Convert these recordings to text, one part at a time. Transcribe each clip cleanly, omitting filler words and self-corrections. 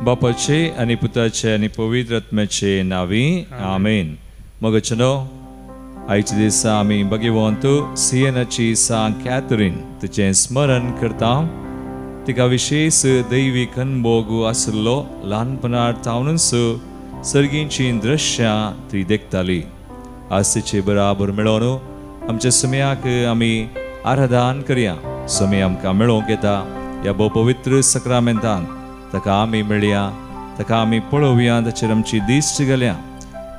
बापाचे आनी पुताचे आनी पवित्र आत्म्याचे नांवी आमेन. मगचनो आयच्या दिसा आमी भगवंत सियेनाची सांत कॅथरीन तिचें स्मरण करता. तिका विशेश दैवीक अनभोग आशिल्लो. ल्हानपणार तावनूच सर्गींचीं दृश्यां ती देखताली. आज तिचे बराबर मेळोवन आमच्या सम्याक आमी आराधन करया. सम्या आमकां मेळोवंक येता ह्या भोव पवित्र सक्रामेंतान. ताका आमी मेळया, ताका आमी पळोवया, ताचेर आमची दिश्ट घालया.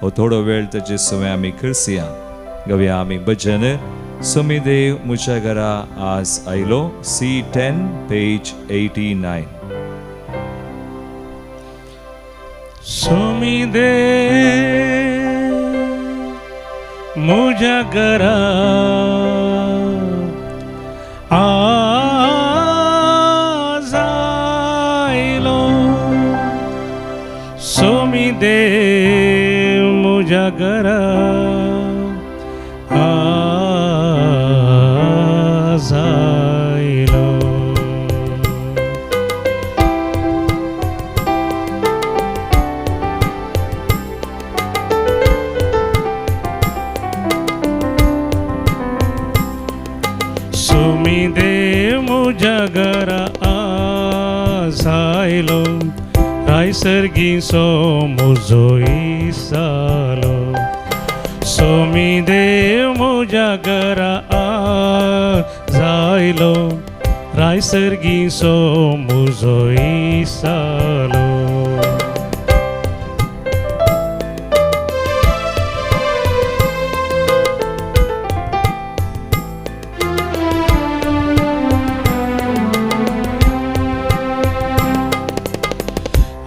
हो थोडो वेळ ताचे समय आमी खर्चया. गवया आमी भजन सोमी देव म्हज्या घरा आज आयलो, C10 page 89. सोमी देव म्हज्या घरा आज आयलो, सोमी देव म्हज्या घरा आज आयलो. सोमी देव म्हज्या घरा आज आयलो, रायसर्गीचो म्हजो इसालो. सोमी देव म्हज्या घरा आज आयलो, रायसर्गीचो म्हजो इसालो.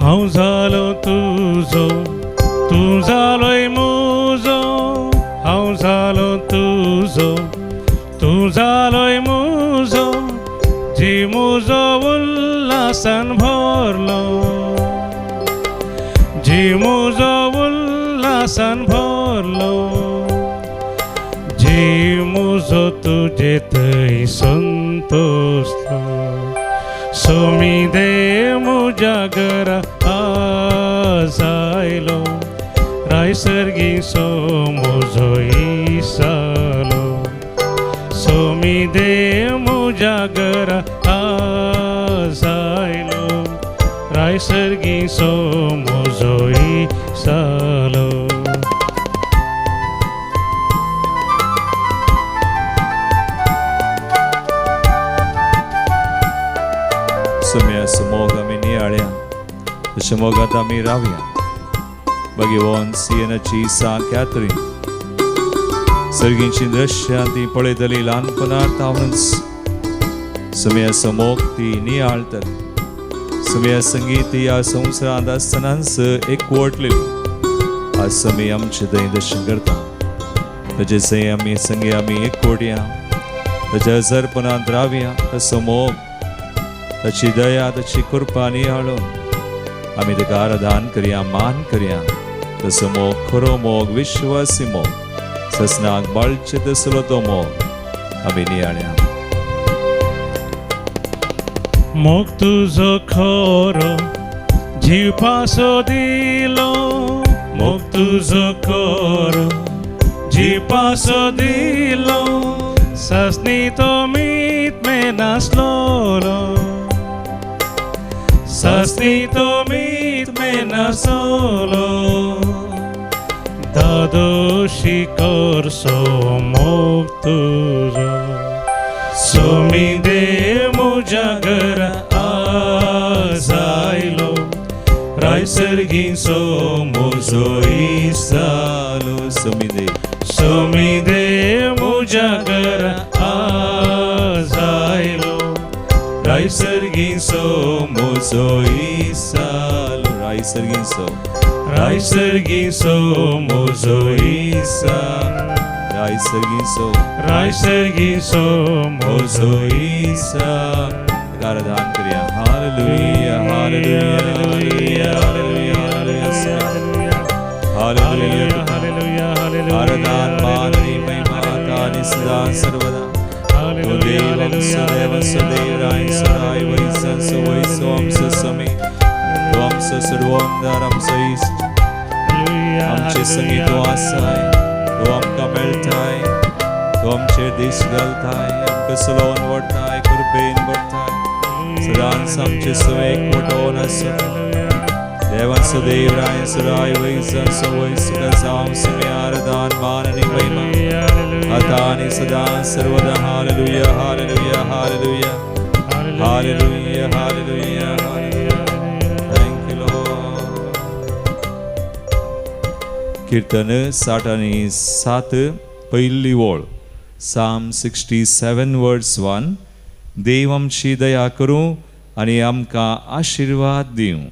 हांव जालो तुजो, तूं जालोय म्हजो, हांव जालो तुजो, तूं जालोय म्हजो, जी म्हजो उल्हासान भरलो, जी म्हजो उल्हासान भरलो, जी म्हजो तुजे थंय संतोसलो. सोमी देव म्हज्या घरा आज आयलो, रायसर्गीचो म्हजो इसालो. सोमी देव म्हज्या घरा आज आयलो, रायसर्गीचो म्हजो इसालो. सम्या मोग आमी नियाळ्या, तशें मोगांत आमी रावया. भगवान सियेनाची सांत कॅथरीन सर्गींचीं दृश्यां ती पळयतली ल्हानपणार तावनूच. सम्या मोग ती नियाळतली. सम्या संगीत ती ह्या संवसारांत आसतनाच एकवटलेली. आज समी आमचें थंय दर्शन करता. ताचे सय आमी संगी आमी एकवटया, ताच्या अजरपणांत रावया. तसो मोग, ताची दया, ताची कृपा नियाळून आमी ताका आराधन करया, मान करया. तसो मोग खरो मोग, विश्वासी मोग, ससनाक बाळचे तसलो तो मोग आमी नियाळया. मोग तुजो खरो जीव पासो दिलो, मोग तुजो खरो जीव पासो दिलो, ससनी तो मीत में नासलोलो, ससनी तो मीत में नासलो, दादोशी करसो मोग तुजो. सोमी देव म्हज्या घरा आज आयलो, रायसर्गीचो म्हजो इसालो. सोमी देव, सोमी देव म्हज्या घरा आज आयलो, रायसर्गीचो म्हजो इसालो. रायसर्गीचो, रायसर्गीचो म्हजो इसालो, रायसर्गीचो, रायसर्गीचो म्हजो इसालो. आराधन करया. Hallelujah, hallelujah, hallelujah, hallelujah, hallelujah. Hallelujah. आराधन मान महिमा तानि सदा सर्वदा. तो देवं सदैव सदैव राय सदाय वै सं सवै सोम ससमे त्वं आमचो सर्वंदार, आमचो इश्ट, आमचे संगी तूं आसाय, तूं आमकां मेळटाय, तूं आमचेर दीस घालताय, आमकां सलोवन व्हरताय, कृपेन व्हरताय, सदांच आमचे सवे एकवटोवन आसा. देवाचो देव राय राय वैजांचो वैस जावं सुमी आराधन मान आनी महिमा आता आनी सदा सर्वदा. Hallelujah, hallelujah, hallelujah, hallelujah, hallelujah, hallelujah. Thank you Lord. कीर्तन 67 पयली वळ, Psalm 67 verse 1. देव आमची दया करूं आनी आमकां आशिर्वाद दिवं,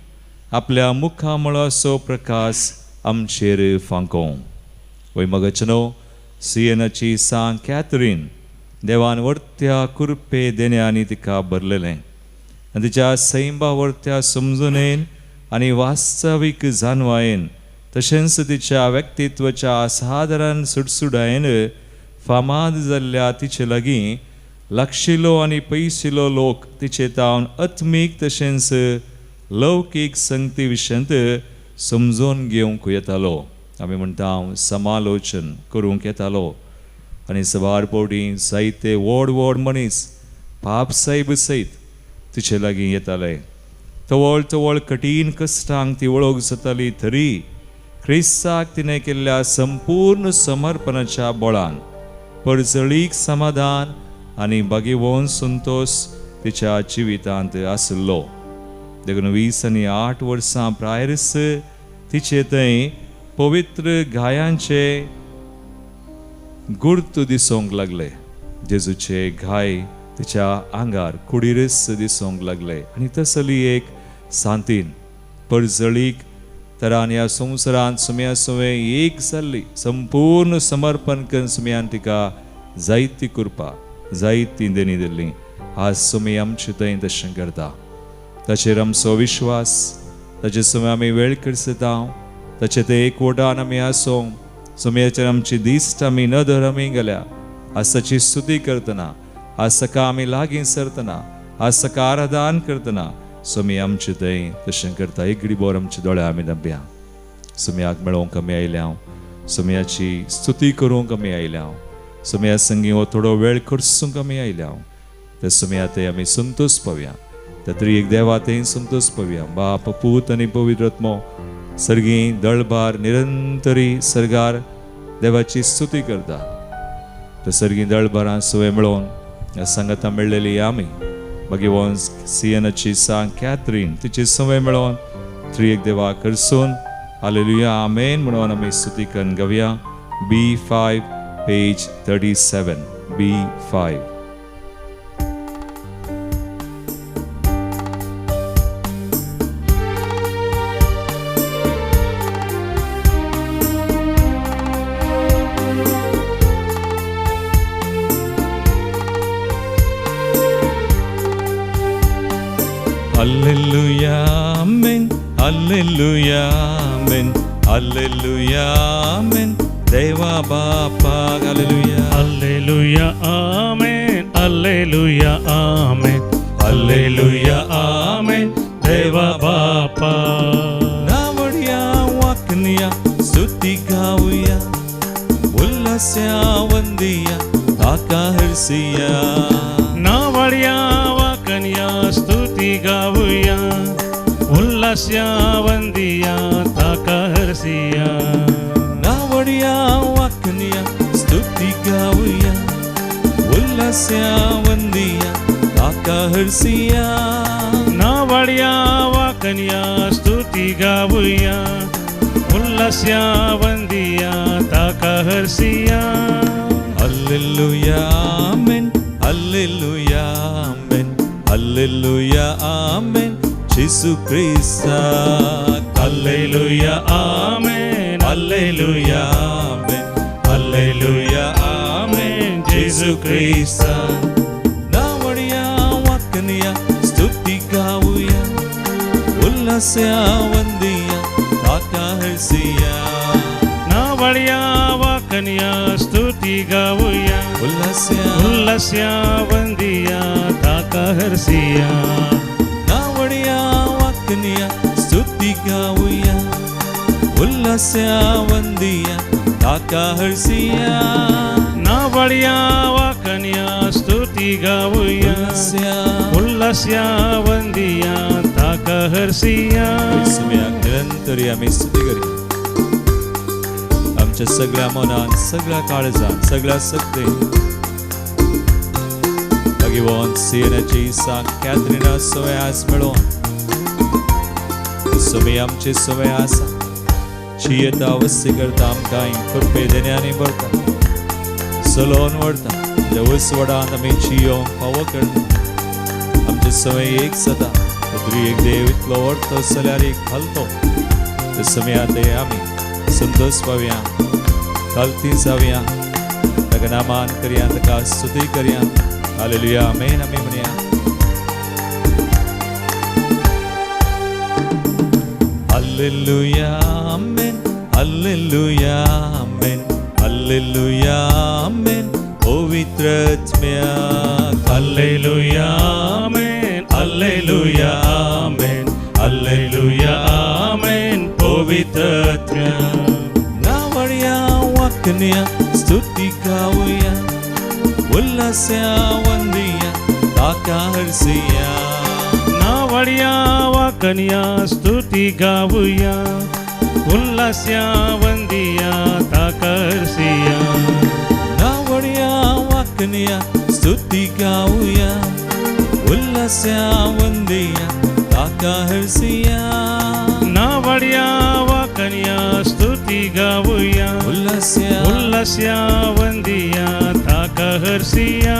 आपल्या मुखामळाचो प्रकाश आमचेर फांकोवं. वय मगचनो, सियेनाची सांत कॅथरीन देवान वर्त्या कृपे देण्यांनी तिका भरलेलें आनी तिच्या सैंबा वर्त्या समजुनेन आनी वास्तवीक जानवायेन तशेंच तिच्या व्यक्तित्वाच्या असाधारण सुडसुडायेन फामाद जाल्ल्या तिचे लागीं लागशिलो आनी पयशिलो लोक तिचे तावन आत्मीक तशेंच लौकीक संगती विशयांत समजून घेवंक येतालो. आमी म्हणटा समालोचन करूंक येतालो. आनी सवार फावटी जायते व्हड व्हड मनीस पाप साहेब सयत तिचे लागीं येताले. तवळ तवळ कठीण कश्टांक ती वळख जाताली, तरी क्रिस्ताक तिणें केल्ल्या संपूर्ण समर्पणाच्या बळान परजळीक समाधान आनी बागेवन संतोश तिच्या जिवितांत आशिल्लो. देखून 20 आनी 8 वर्सां प्रायरस तिचे थंय पवित्र घायांचे गुर्त दिसूंक लागले. जेजूचे घाय तिच्या आंगार कुडीरस दिसूंक लागले आनी तसली एक सांतीन परजळीक तरान ह्या संवसारांत सुम्या सुवें एक जाल्ली संपूर्ण समर्पण करून सुम्यान तिका जायती कृपा जायती देणी दिल्ली. आज सुमी आमचे थंय दर्शन करता. ताचेर आमचो विश्वास, ताचे सुमे आमी वेळ करसता, ताचे ते एकवटान आमी आसूं, सुमयाचेर आमची दिश्ट आमी नदर आमी गेल्या. आज ताची स्तुती करतना, आज ताका आमी लागीं सरतना, आज ताका आराधन करतना सुमी आमचे थंय दर्शन करता. एक घडी बोर आमचे दोळे आमी दब्या सुमयाक मेळोवंक आमी आयल्या, सुमयाची स्तुती करूंक आमी आयल्या, सुमया संगी हो थोडो वेळ खर्चूंक आमी आयल्या. त्या सुमया थंय आमी संतोश पावया, त्या तरी एक देवा थंय संतोश पावया. बाप पूत आनी पवित्र आत्मो सर्गी दळबार निरंतरी सर्गार देवाची स्तुती करता. त्या सर्गी दळबारां सुवे मेळोवन ह्या सांगाता मेळ्ळेली आमी भगवान सियनाची सांत कॅथरीन तिची संवय मेळोवन त्रिएक देवा करसून हालेलुया आमेन म्हणून आमी स्तुती करून गावया. B5 page 37, B5. Hallelujah, amen, hallelujah, amen, hallelujah, amen. देवा बापा hallelujah, hallelujah, amen, hallelujah, amen, hallelujah, amen. देवा बापा. नावड्या वाकनिया स्तुती गाऊया, उल्हास्या वंदिया ताका हरसिया. नावड्या वाकनिया स्तुती गाऊया, उल्हास्या वंदिया ताका हरसिया. नावड्या वाकनिया स्तुती गाऊया, उल्हास्या वंदिया ताका हरसिया. नावड्या वाकनिया स्तुती गाऊया, उल्हास्या वंदिया ताका हरसिया. Hallelujah, amen, hallelujah, amen, hallelujah, amen. जेसू क्रिस्ता hallelujah, amen, hallelujah, amen, hallelujah, amen. जेसू क्रिस्ता. नावड्या वाकनिया स्तुती गाऊया, उल्हास्या वंदिया ताका हरसिया. नावड्या वाकनिया स्तुती गाऊया, उल्हास्या उल्हास्या वंदिया ताका हरसिया. नावड्या वाकनिया स्तुती उल्हास्या वंदिया ताका हरसिया. नावळया वाकन्या स्तुती गावया. उल्हास्या. उल्हास्या वंदिया ताका हरसिया. सुम्याक निरंतरी आमी स्तुती करी आमच्या सगळ्या मनान, सगळ्या काळजान, सगळ्या शक्तीन. भगवान सियनाची सांग कॅथरीना सवय आज मेळोवन समी आमची सवय आसा चियेता अवस्य करता, आमकां कृपे देण्यानी भरता, सलोन व्हरता. देवस्वडान आमी चियोंक फावो करता. आमचे सवय एक सदा पत्री एक देव इतलो व्हरतो जाल्यार एक घालतो ते समया ते आमी संतोष पावया, घालती जावया, ताका नामान करया, ताका स्तुती करया. हालेलुया, आमेन. आमी म्हणया, hallelujah, amen, hallelujah, amen, hallelujah, amen, पवित्र आत्म्याक. Hallelujah, amen, hallelujah, amen, hallelujah, amen, पवित्र आत्म्या. नावड्या वाकन्या स्तुती गावया, उल्हास्या वंदिया ताका हरसिया. नावळ्या वाकन्या स्तुती गावया, उल्हास्या वंदिया ताका हरसिया. नावड्या वाकन्या स्तुती गावया, उल्हास्या वंदिया ताका हरसिया. नावळ्या वाकन्या स्तुती गावया, उल्हास्या. उल्हास्या वंदिया ताका हरसिया.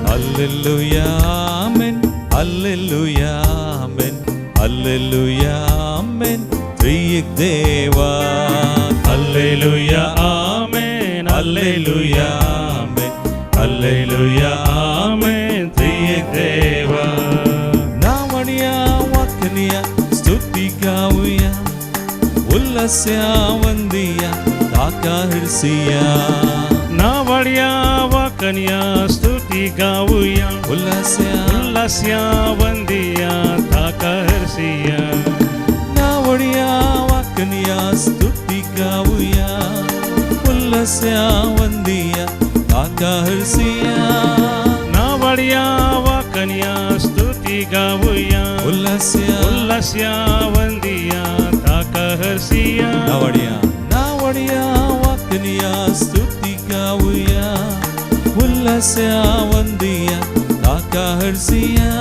Hallelujah, amen, hallelujah, amen, hallelujah, amen, त्रिएक देवा. Hallelujah, amen, hallelujah, amen, hallelujah, amen, त्रिएक देवा. नावड्या वाकन्या स्तुती गावया, उल्हास्या वंदिया ताका हरसिया. नावळ्या वाकन्या स्तुती गावया, उल्हास्या. उल्हास्या वंदिया ताका हरसिया. नावड्या वाकन्या स्तुती गावया, उल्हास्या वंदिया ताका हरसिया. नावळ्या वाकन्या स्तुती गावया, उल्हास्या. उल्हास्या वंदिया ताका हरसिया. नावड्या, नावड्या वाकन्या स्तुती गावया, उल्हास्या वंदिया ताका हरसिया.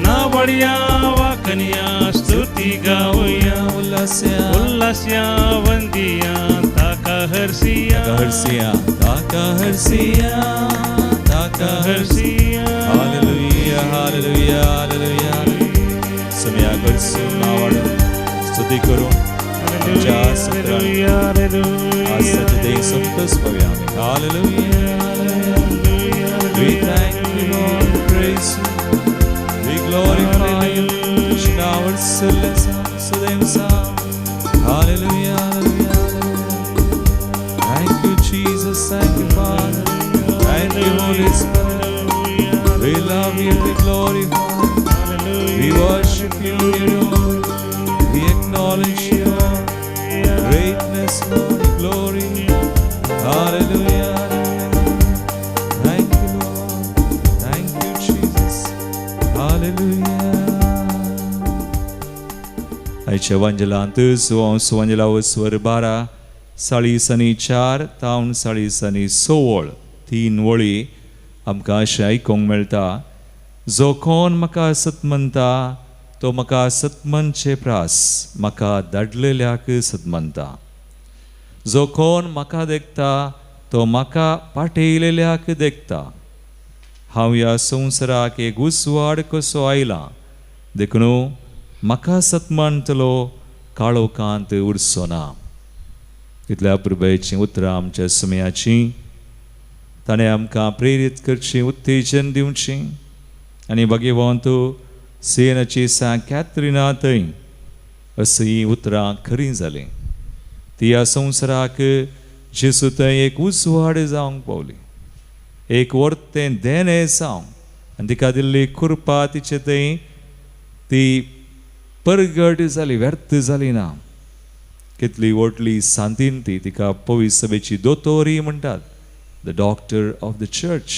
नावळ्या वाकन्या स्तुती गावया, उल्हास्या. उल्हास्या वंदिया ताका हरसिया. ताका हरसिया, ताका हरसिया, ताका हरसिया. हरसिया. Hallelujah, hallelujah, hallelujah. समया करसून नावाड स्तुती करून आमच्या सत्रांत आज ताचे ते संतोष पावया आमी. Hallelujah. We thank you, Lord. We praise you. We glorify you. Our Hallelujah, hallelujah, hallelujah. Thank you, Jesus. Thank you, Father. Thank you, Holy Spirit. We love you. We glorify you. We worship you, we adore you. We acknowledge your greatness, Lord, glory. Hallelujah. Hallelujah. Thank you, Lord. Thank you, Jesus. Hallelujah. आयच्या वांजलांत सुवांजला स्वर 12 40 आनी 4 तावन 40 आनी 16 तीन वळी आमकां अशें आयकूंक मेळटा. जो कोण म्हाका सतमनता तो म्हाका सतमनचे प्रास म्हाका धाडलेल्याक सतमनता. जो कोण म्हाका देखता तो म्हाका पाठयलेल्याक देखता. हांव ह्या संवसाराक एक उजवाड कसो आयला, देखून म्हाका सतमानतलो काळोखांत उरचो ना. इतल्या प्रभयचीं उतरां आमच्या समयाचीं ताणें आमकां प्रेरीत करचीं, उत्तेजन दिवचें आनी भगवंत सियेनाची सा कॅथरिना थंय अशीं हीं उतरां खरीं जालीं. ती ह्या संवसाराक जेजू थंय एक उजवाड जावंक पावली, एक वर्तें देणें जावंक आनी तिका दिल्ली कृपा तिचे थंय ती परगट जाली, व्यर्थ जाली ना. कितली व्हडली सांतीन ती, तिका पवित्र सभेची दोतोरी म्हणटात, the doctor of the church.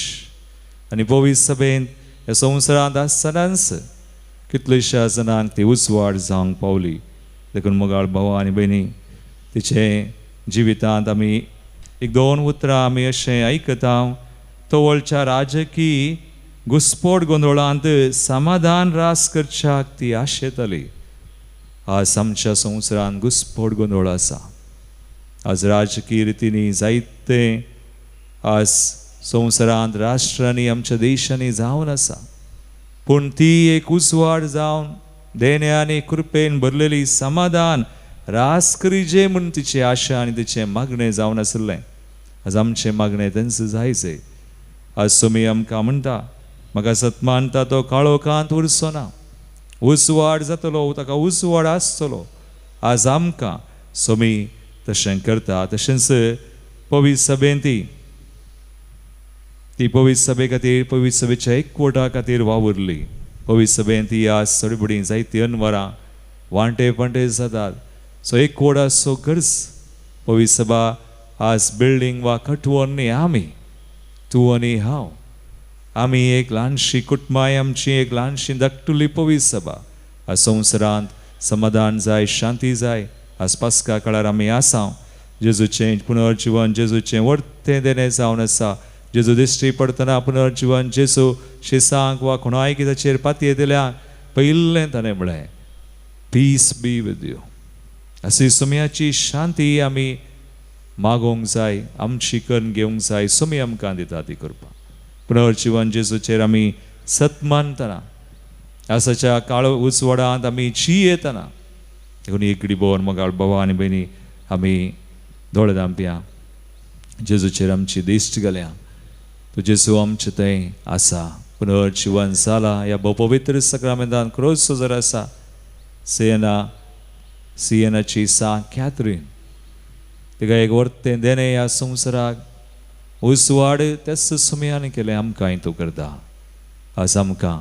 आनी पवित्र सभेंत ह्या संवसारांत आसतनाच कितलेश्या जाणांक ती उजवाड जावंक पावली. देखून मोगाळ भाव आनी भयणी, तिचे जिवितांत आमी एक दोन उतरां आमी अशें आयकता, तवळच्या राजकी घुस्पोट गोंदळांत समाधान रास करच्याक ती आशेताली. आज आमच्या संवसारांत घुस्पोट गोंदळ आसा. आज राजकी रितींनी जायते आज संवसारांत राष्ट्रांनी आमच्या देशांनी जावन आसा, पूण ती एक उजवाड जावन देणे आनी कृपेन भरलेली समाधान रास करिजे म्हूण तिची आशा आनी तिचें मागणें जावन आशिल्लें. आज आमचें मागणें तेंच जायचे. आज सोमी आमकां म्हणटा, म्हाका सतमानता तो काळोखांत उरचो ना, उजवाड जातलो, ताका उजवाड आसतलो. आज आमकां सोमी तशें करता. तशेंच पवित्र सभेन ती पवित्र सभे खातीर, पवित्र सभेच्या एकवटा खातीर वावुरली. पवित्र सभेन ती आज थोडी फुडें जायती अनवरां वांटे पांटे जातात. सो एकवट आसचो गरज. पवित्र सभा आज बिल्डींग वा कटवण न्ही, आमी तूं आनी हांव आमी एक ल्हानशी कुटुंबाय, आमची एक ल्हानशी धाकटुली पवित्र सभा. आज संवसारांत समाधान जाय, शांती जाय. आज पास्का काळार आमी आसा, जेजूचें पुनर्जिवन, जेजूचें वर्तें देणें जावन आसा. जेजू दिश्टी पडटना पुनर्जिवन जेजू शिसांक वा कोणाय ताचेर पातये दिल्या पयलें ताणें म्हळें, पीस बी विथ you. अशी सोम्याची शांती आमी मागोवंक जाय, आमची करून घेवंक जाय. सोमी आमकां दिता ती करपाक. पुनर्जिवन जेजूचेर आमी सत मानतना, आसाच्या काळ उजवाडांत आमी जियेतना, देखून एकडी भोवन मोगाळ बाबा आनी भयणी आमी दोळे धांपया, जेजूचेर आमची दिश्ट घालया. तो जेजू आमचे थंय आसा, पुनर्जिवन जाला. ह्या भोवपवित्र सक्रामेंतान क्रोस जर आसा, सियेनाची सा कॅथरीन तिका एक वर्तें देणें ह्या संवसाराक उजवाड त्याच सुमयान केलें, आमकांय तो करता. आज आमकां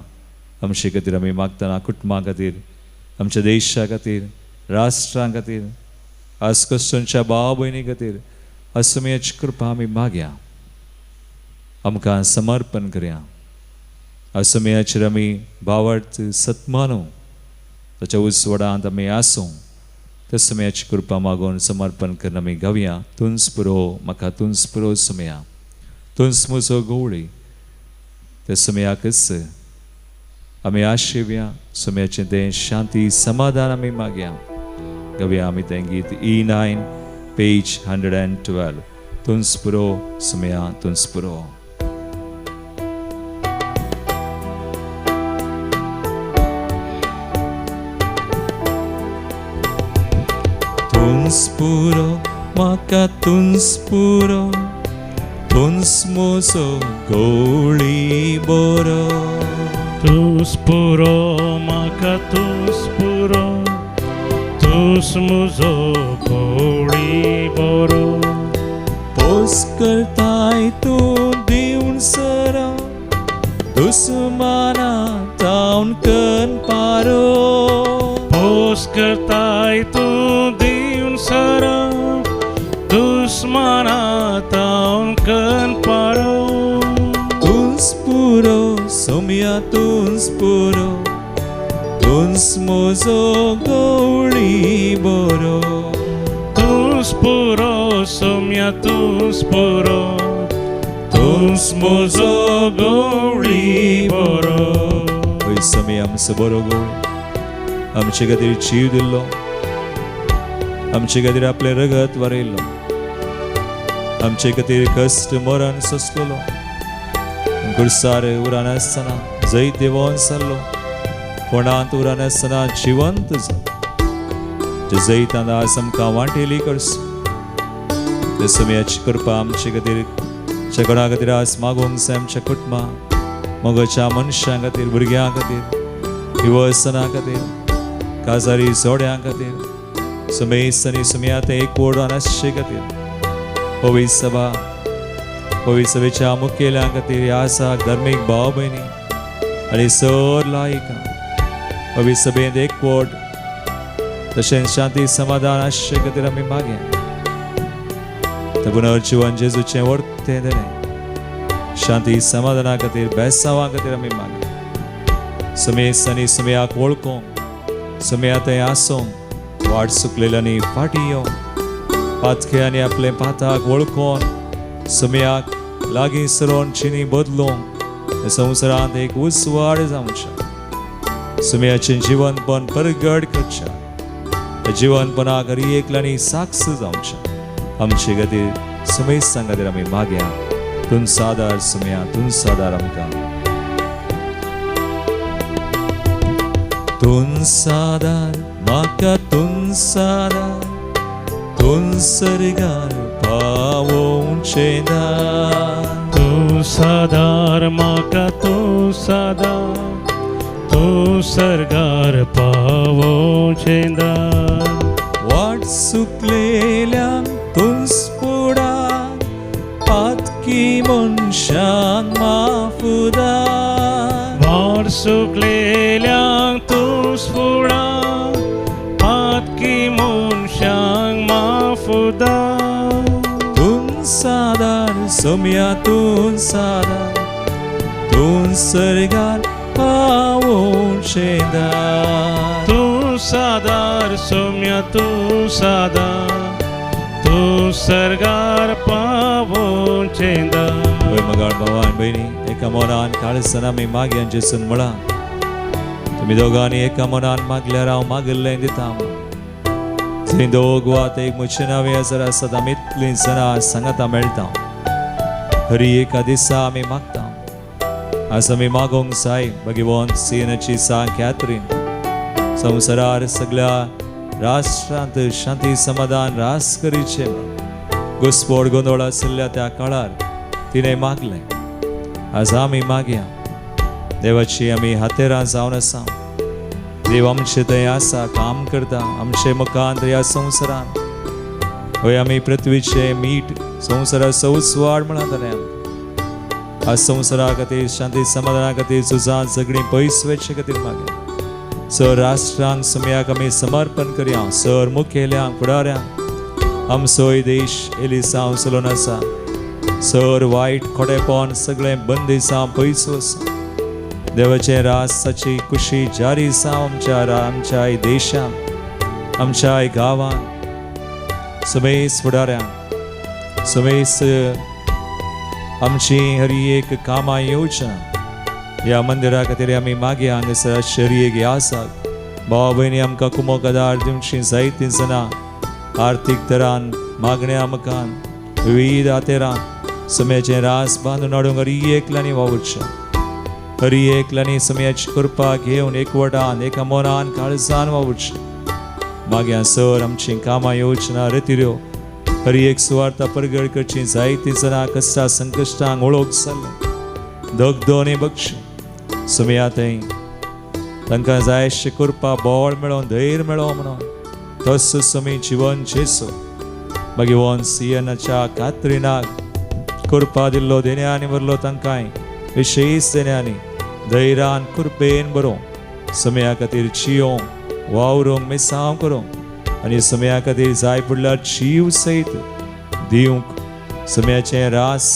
आमचे खातीर आमी मागतना, कुटुंबा खातीर, आमच्या देशा खातीर, राष्ट्रां खातीर, आज क्रिश्चनच्या भाव भयणी खातीर आज सुमयाची कृपा आमी मागया, आमकां समर्पण करया. आज सुमयाचेर आमी भावार्थ सत्मानू ताच्या उजवाडांत आमी आसूं. त्या सुमयाची कृपा मागून समर्पण करून आमी गावया. तुंच पुरो म्हाका, तुंच पुरो सुमया, तुंच म्हजो गवळी. त्या सुमयाकच आमी आशेवया, सुमयाचें तें शांती समाधान आमी मागया. गावया आमी तें गीत E9 page 112. तुंच पुरो सुमया, तुंच पुरो. तुंच पुरो म्हाका, तुंच पुरो, तुंच म्हजो गवळी बरो. तूंच पुरो म्हाका, तूंच पुरो, तूंच म्हजो गवळी बरो. पोस करताय तूं दिवन सरा, दुस्माना तावन कन पारो. पोस करताय तूं दिवन सरा, दुस्माना तावन कन पारो. तुंच पुरो सोम्या, तुंच पुरो, तुंच म्हजो गवळी बरो. तूंच पुरो सोम्या, तूंच पुरो, तूंच म्हजो गवळी बरो. हय सोम्या आमचो बरो गवळी, आमचे खातीर जीव दिल्लो, आमचे खातीर आपलें रगत वारयल्लो, आमचे खातीर कश्ट मरण सोंसलेलो, कुर्सार उरान आसतना जैत देवोन सरलो, फोंडांत उरान आसतना जिवंत जालो. जे जैतान आज आमकां वांटेली करचो. ते सुमयाची कृपा आमचे खातीर, कोणा खातीर आज मागोवंक जाय, आमच्या कुटुंबा मोगाच्या मनशां खातीर, भुरग्यां खातीर, दिवसना खातीर, काजारी जोड्यां खातीर, सुमेस आनी सुमया ते एकवट आसचे खातीर, पवित्र सभा, पवित्र सभेच्या मुखेल्यां खातीर, ह्या आसा धार्मीक भाव भयणी आनी सर लायकां पवित्र सभेंत एकवट तशेंच शांती समाधान आसचे खातीर आमी मागया. ते पुनर्जिवन जेजूचें वर्तें देणें शांती समाधाना खातीर बेसांवा खातीर आमी मागया. समेस आनी समयाक वळखूंक, समया थंय आसूंक, वाट सुकलेल्यांनी फाटीं येवंक, पातक्यांनी आपले पाताक वळखून समयाक लागीं सरोन चिनी बदलूंक संवसारांत एक उजवाड जावच्या. समयाचें जिवनपण परगट करच्या. त्या जिवनपणाक हर एकल्यांनी साक्ष जावच्या. आमचे खातीर समेस्तां खातीर आमी मागया. तुमचो आदार समया, तुमचो आदार आमकां. तुमचो आदार म्हाका, तुमचो आदार, तूं सर्गार पावोवचें दार. तूं सादार म्हाका, तूं सादार, तूं सर्गार पावोवचें दार. वाट सुकलेल्यांक तूंच फुडार, पातकी मनशांक माफुदार. वाट सुकलेल्यांक तूंच फुडार, पातकी मनशांक माफुदार. तूं सादार सोम्या, तूं सादार, तूं सर्गार पावोवचें दार. तूं सादार सोम्या, तूं सादार, तूं सर्गार पावोवचें दार. होय मगाळ भावा आनी भयणी, एका मनान काळसान आमी मागया. जेसून म्हळां, तुमी दोगांनी एका मनान मागल्यार हांव मागिल्लें दिता म्हणून. थंय दोग वा एक म्हजे नांवे जर आसत, आमी इतलीं जाणां सांगाता मेळटा. हरी एका दिसा आमी मागता. आज आमी मागोंक जाय भगवंत सियनाची सांग कॅथरीन संवसारार सगळ्या राष्ट्रांत शांती समाधान रास करीचें म्हणून. घुस्पोड गोंदळ आशिल्ल्या त्या काळार तिणें मागलें. आज आमी मागया. देवाची आमी हातेरां जावन आसा. देव आमचे थंय आसा, काम करता आमचे मुखांत ह्या संवसारांत. हय, आमी पृथ्वीचे मीठ, संवसाराचो उजवाड म्हणा ताणें आमकां. आज संवसारा खातीर शांती समाधाना खातीर झुजां झगडीं पयस वचचे खातीर मागया. सर राष्ट्रांक समयाक आमी समर्पण करया. सर मुखेल्यांक, फुडाऱ्यांक. आमचोय देश एलिसांव चलोवन आसा. सर वायट खोडेपण सगळें बंदिसांव पयस वचूं. देवाचें रासाची खुशी जारी जावं आमच्या आमच्याय देशांत, आमच्याय गांवांत. समेस फुडाऱ्यांक, समेस आमची हरी एक कामां येवच्या ह्या मंदिरा खातीर आमी मागया. हांगासर हरी एक आसात भाव भयणी, आमकां कुमोक आदार दिवची जायतीं जाणां आर्थीक तरान मागण्या मुखान विविध आतेरान समयाचें रास बांदून हाडूंक हरी एकल्यांनी वावुरचें. हरी एकल्यांनी समयाची कृपा घेवन एकवटान एका मनान काळजान वावुरचें. मागया. सर आमचीं कामां येवचना रेतिऱ्यो हरी एक सुवार्ता परगट करची जायतीं जाणां कश्टा संकश्टांक ओळख जाल्लें दगदो आनी बक्षी समया थंय तांकां जाय अशें कृपा बळ मेळोन धैर्य मेळो म्हणून तस समी जिवन जेसो भगवान सियनाच्या कात्रिनाक कृपा दिल्लो देण्यांनी भरलो, तांकांय विशेश देण्यांनी धैर्यान कृपेन बरोवंक, समया खातीर जियोंक, वावरूंक, मिसांव करूंक आनी समया खातीर जाय पडल्यार जीव सयत दिवंक समयाचें रास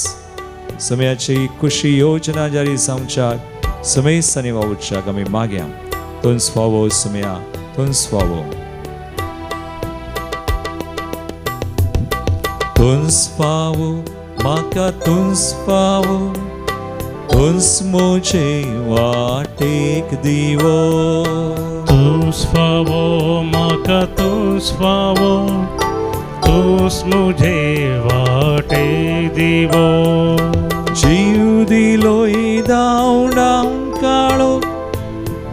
समयाची खुशी योजना जारी जावच्याक समेस्तांनी वावुरच्याक आमी मागया. तुंच फावो समया, तुंच फावो, तुंच फावो म्हाका, तुंच फावो, तुंच म्हजे वाटेक दिवो. तूंच फावो म्हाका, तूंच फावो, तूंच मुझे वाटे दिवो. जीव दिलोय धांवडावन काळो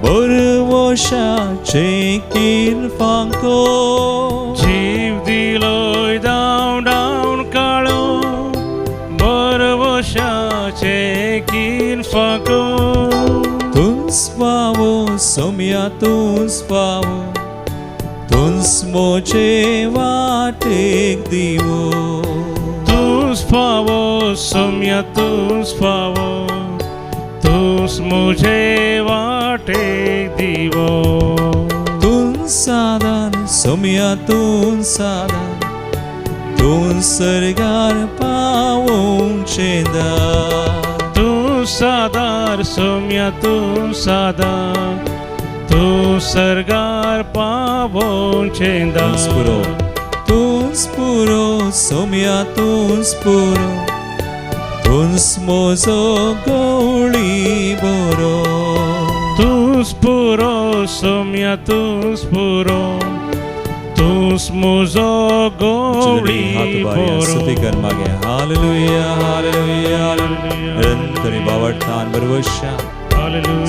बरवशाचे किनफांको. जीव दिलोय धांवडावन काळो बरवशाचे किनफाको. तुंच फावो सोम्या, तुंच फावो, तुंच म्हजे वाटेक दिवो. तूंच फावो सोम्या, तूंच फावो, तूंच मुझे वाटे दिवो. तुंच आदार सोम्या तूं सादा तूं सर्गार पावोवचें दार. तूं सादार सोम्या तूं सादार तूं सर्गार पावोवचें तूंच पुरो दार. तूंच पुरो सोम्या तूंच पुरो तूंच म्हजो गवळी बरो. तूंच पुरो सोम्या तूंच पुरो तूंच म्हजो गवळी हात उबारया, स्तुती बरो. कर मागे. Hallelujah hallelujah hallelujah. निरंतरी बावडतान बरवश्या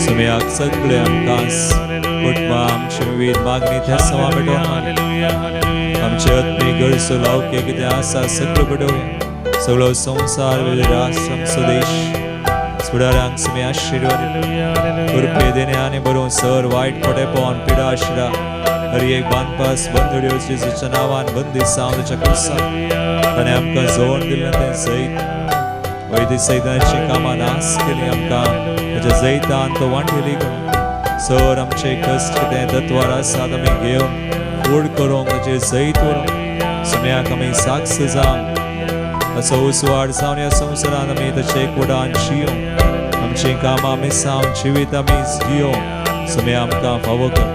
समेयाक सगळे आमकां कुटुंबां आमचे विविध मागणी त्या समा पेटोवन आमचे आत्मीक गरजो लावके कितें आसा सगळ्यो पेटोवया. सगळो संवसार विविध राष्ट्र आमचो देश फुडारांक समे आशिर्वाद कृपे देणे आनी बरोवन सर वायट पडेपण पिडा आशिरा हर एक बांदपास बंदड्यो जेजूच्या नांवान बंदी जावन ताच्या क्रुसार ताणें आमकां जोड दिल्लें तें जैत वैद्य सैतानाची कामां नाश केली आमकां ताच्या जैतान तो वांटेली करून सर आमचे कश्ट कितें तत्वार आसात आमी घेवन फुड करूंक ताचेर जैत व्हरूंक सम्याक आमी साक्ष जावंक ताचो उजवाड जावन ह्या संवसारान आमी ताचे एकवटान जियोंक आमचीं कामां आमी सावन जिवीत आमी जियोंक सम्या आमकां फावो कर.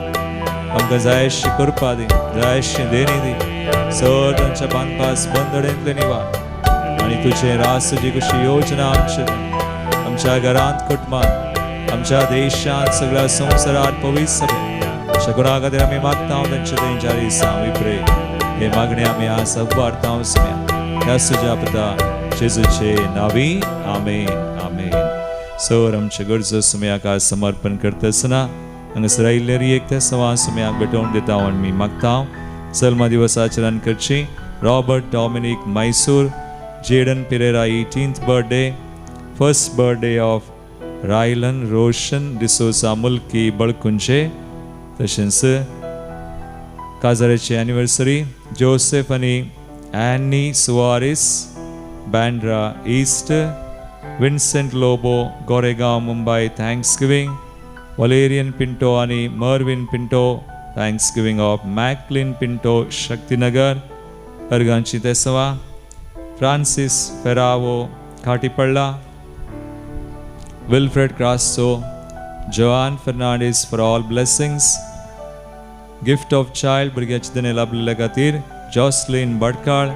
आमकां जायशी करपा दी जायशी देणी दी सर तांच्या बांदपास बंदडेंतले निवार आनी तुजें रास तुजी कशी योजना आमचे आमच्या घरांत कुटुंबांत आमच्या देशांत सगळ्या संवसारात पवित्र सभेत शकुना खातीर आमी मागता तांचे तेंच्या दिसा we pray हे मागणे आमी आज उबारता सम्या ह्या तुज्या पुता जेजूचे नावी आमेन आमेन. सर आमचे गरजो सुम्याक आज समर्पण करता आसतना हांगासर आयिल्ले एक त्या सवा सुम्याक भेटोवन दिता आमी मागता. जल्म दिवस आचरण करची Robert Dominic Mysore, Jaden Pereira 18th birthday, first birthday of Rylan Roshan D'Souza Mulki Balkunje, तशेंच काजाराची एनिवर्सरी जोसेफ आनी Annie Soares Bandra East, Vincent Lobo Goregaon Mumbai thanksgiving, Valerian Pinto आनी Mervin Pinto thanksgiving of Macklin Pinto Shaktinagar, अर्गांची तेसवा Francis Ferrao Khatipalla, Wilfred Crasso, Joan Fernandes for all blessings, gift of child भुरग्याची देणे लाभलेल्या खातीर Jocelyn Bhatkal,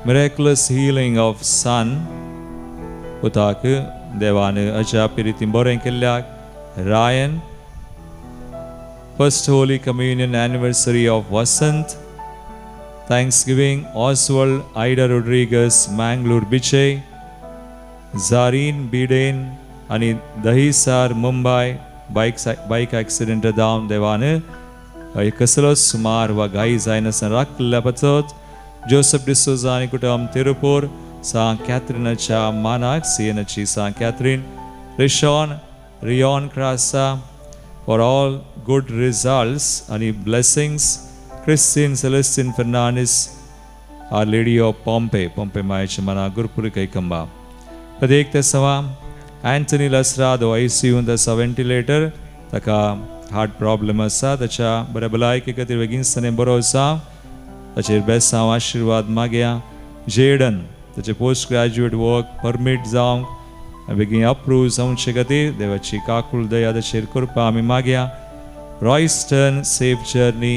miraculous healing of son पुताक देवान अजापी रितीन बरें केल्ल्याक Ryan, first holy communion anniversary of Vasant, thanksgiving Oswald Ida Rodrigues Mangalore Bichai, Zareen Biden आनी दहिसार मुंबय बायक accident जावन देवान कसलोच सुमार वा घाई जायनासतना राखिल्ल्या पासत जोसेफ डिसोजा आनी कुटुंब तिरुपूर, सांत कॅथरिनाच्या मानाक सियेनाची सांत Catherine, Rishon Rion Crasa for all good results आनी blessings, Christine Celestine Fernandes Our Lady of Pompe, Pompe मायच्या मना गुरपुरी कैकंबा. प्रत्येक ते सवा अँथनी लसरादो आयसीयूंत आसा व्हेंटिलेटर ताका हार्ट प्रॉब्लम आसा ताच्या बऱ्या भलायके खातीर बेगीनसाने बरो जावं ताचेर बेसांव आशिर्वाद मागया. जेडन ताचें पोस्ट ग्रॅज्युएट वर्क परमीट जावंक बेगीन अप्रूव जावचे खातीर देवाची काकूळ दया ताचेर करपा आमी मागया. रॉयस्टन सेफ जर्नी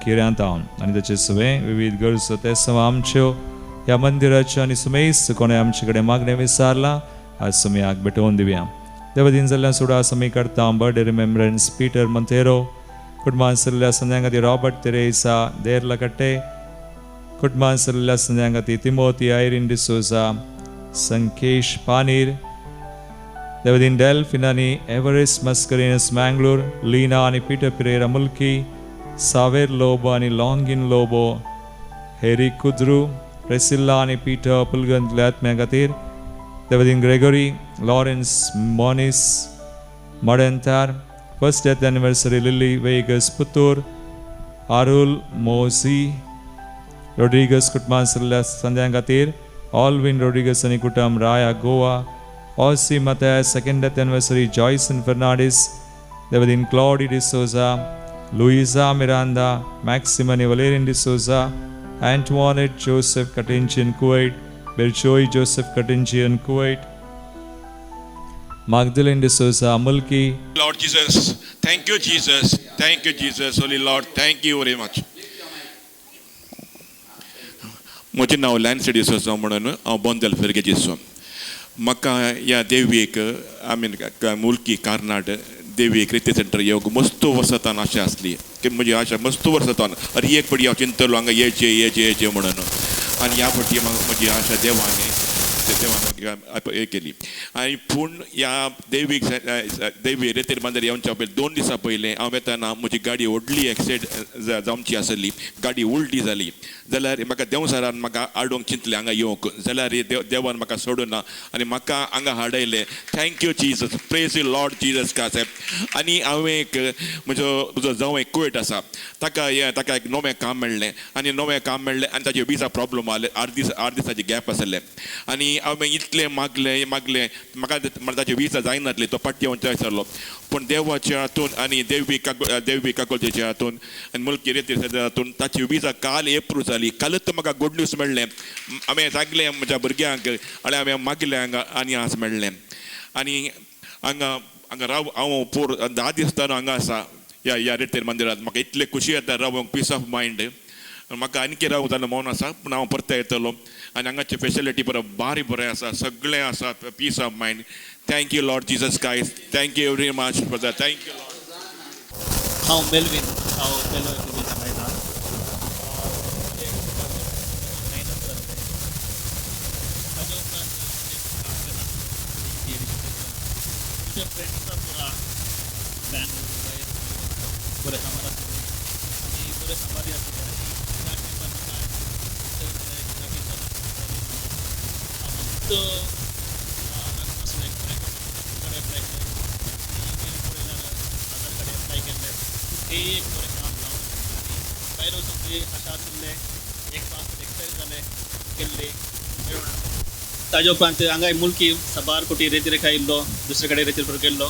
किऱ्यांतावन आनी ताचे सगळे विविध गरजो ते सवा आमच्यो ह्या मंदिराच्यो आनी सुमेस कोणें आमचे कडेन मागणें विचारलां आज सुमयाक भेटोवन दिवया. देवदीन जाल्ल्या सुडा आमी करता बर्थडे रिमेम्ब्रन्स पीटर मंतेरो, कुटुंबान सरिल्ल्या संद्यां खातीर रॉबर्ट तेरेसा देरलकट्टे, कुटुंबान सरिल्ल्या संद्यां खातीर तिमोती आयरीन डिसोजा, संकेश पानीर, देवदीन डेल्फिन आनी एवरेस्ट मस्करिनस मँगलोर, लीना आनी पीटर पिरेरा मुल्की, सावेर लोबो आनी लॉंगीन लोबो, हेरी कुद्रू, प्रेसिल्ला आनी पीटर पुलगंतल्या आत्म्या खातीर देवदीन Gregory Lawrence Moniz Madantar, first death anniversary Lily Vegas Puttur, Arul Mosi Rodrigues कुटुंबान सरिल्ल्या संद्यां खातीर ऑलविन रोड्रिगस आनी कुटुंब Raya Goa, Osi Mathias second death anniversary Joyson Fernandes, देवदीन Claudy D'Souza, Luisa Miranda, Maxim आनी Valerian D'Souza, Antoinette Joseph Katenchian Kuwait, Berjoy Joseph Katenchian Kuwait, Magdalene D'Souza Mulki. Lord Jesus, thank you, Jesus. Thank you, Jesus. Holy Lord, thank you very much. म्हजें नांव लॅन्सी डिसोजा म्हणून हांव बोंदल फिरगेजीचो. म्हाका ह्या देवीक I mean Mulki Karnat Devi रिती centre येवंक मस्त वर्सां आशा आसली की म्हजी आशा मस्त वर्सां अरे एक पटी हांव चिंतलो हांगा येवचें येवचें येवचें म्हणून आनी ह्या पटी म्हजी आशा देवान देवान हे केली. आनी पूण ह्या देवीक देवी रेतीर बांदर येवच्या पयलीं 2 दिसां पयलें हांव येताना म्हजी गाडी व्हडली एक्सिडेंट जावची आसली, गाडी उलटी जाली. जाल्यार म्हाका देवसरान म्हाका हाडूंक चिंतलें हांगा येवंक, जाल्यार देवान म्हाका सोडूना आनी म्हाका हांगा हाडयलें. Thank you Jesus, praise you Lord Jesus का साहेब. आनी हांवें एक म्हजो जावं एक कुवेट आसा, ताका हें ताका एक नवें काम मेळ्ळें आनी नवें काम मेळ्ळें आनी ताचे विजा प्रॉब्लम आसले, 8 दिसाचे गॅप आसले. आनी हांवें इतलें मागलें मागलें म्हाका ताची विजा जायनासली, तो पाटी येवन आसलो. पूण देवाच्या हातून आनी देवी देवी काकोलच्या हातून आनी मुल्की रेती हातून ताची विजा काल एप्रूव जाली. कालूच म्हाका गुड न्यूज मेळ्ळें. हांवें सांगलें म्हज्या भुरग्यांक आनी हांवें मागलें हांगा आनी आज मेळ्ळें. आनी हांगा हांगा राव हांव पोर 10 दीस हांगा आसा ह्या ह्या रेतीर मंदिरांत. म्हाका इतलें खुशी येता रावंक, पीस ऑफ मायंड. म्हाका आनीक रावंक जाल्यार मौन आसा, पूण हांव परते येतलो. आनी हांगाची फेसिलिटी बरें बारी बरें आसा, सगळें आसा, peace of mind. Thank you Lord Jesus Christ, thank you very much for that, thank you Lord. हांव मेलवीन, हांव पेलो सांगता. म्हज्या फ्रेंड्सा पुरा बँगलोर बरें कामार आसलें आनी बरें सांबारी आसलें. आनी त्या टायमार म्हाका बरें एप्लाय केलें आनी मागीर पळयल्यार आधार कार्ड एप्लाय केल्लें, ते एक बरें काम जावन आनी भायर वचून थंय आशा आशिल्लें एक पासपोर्ट एक्सपायर जालें केल्ले मेळून. ताज्या उपरांत हांगा मुल्की साबार कोटी रेती रेखा येयल्लो, दुसरे कडेन रेतीर केल्लो.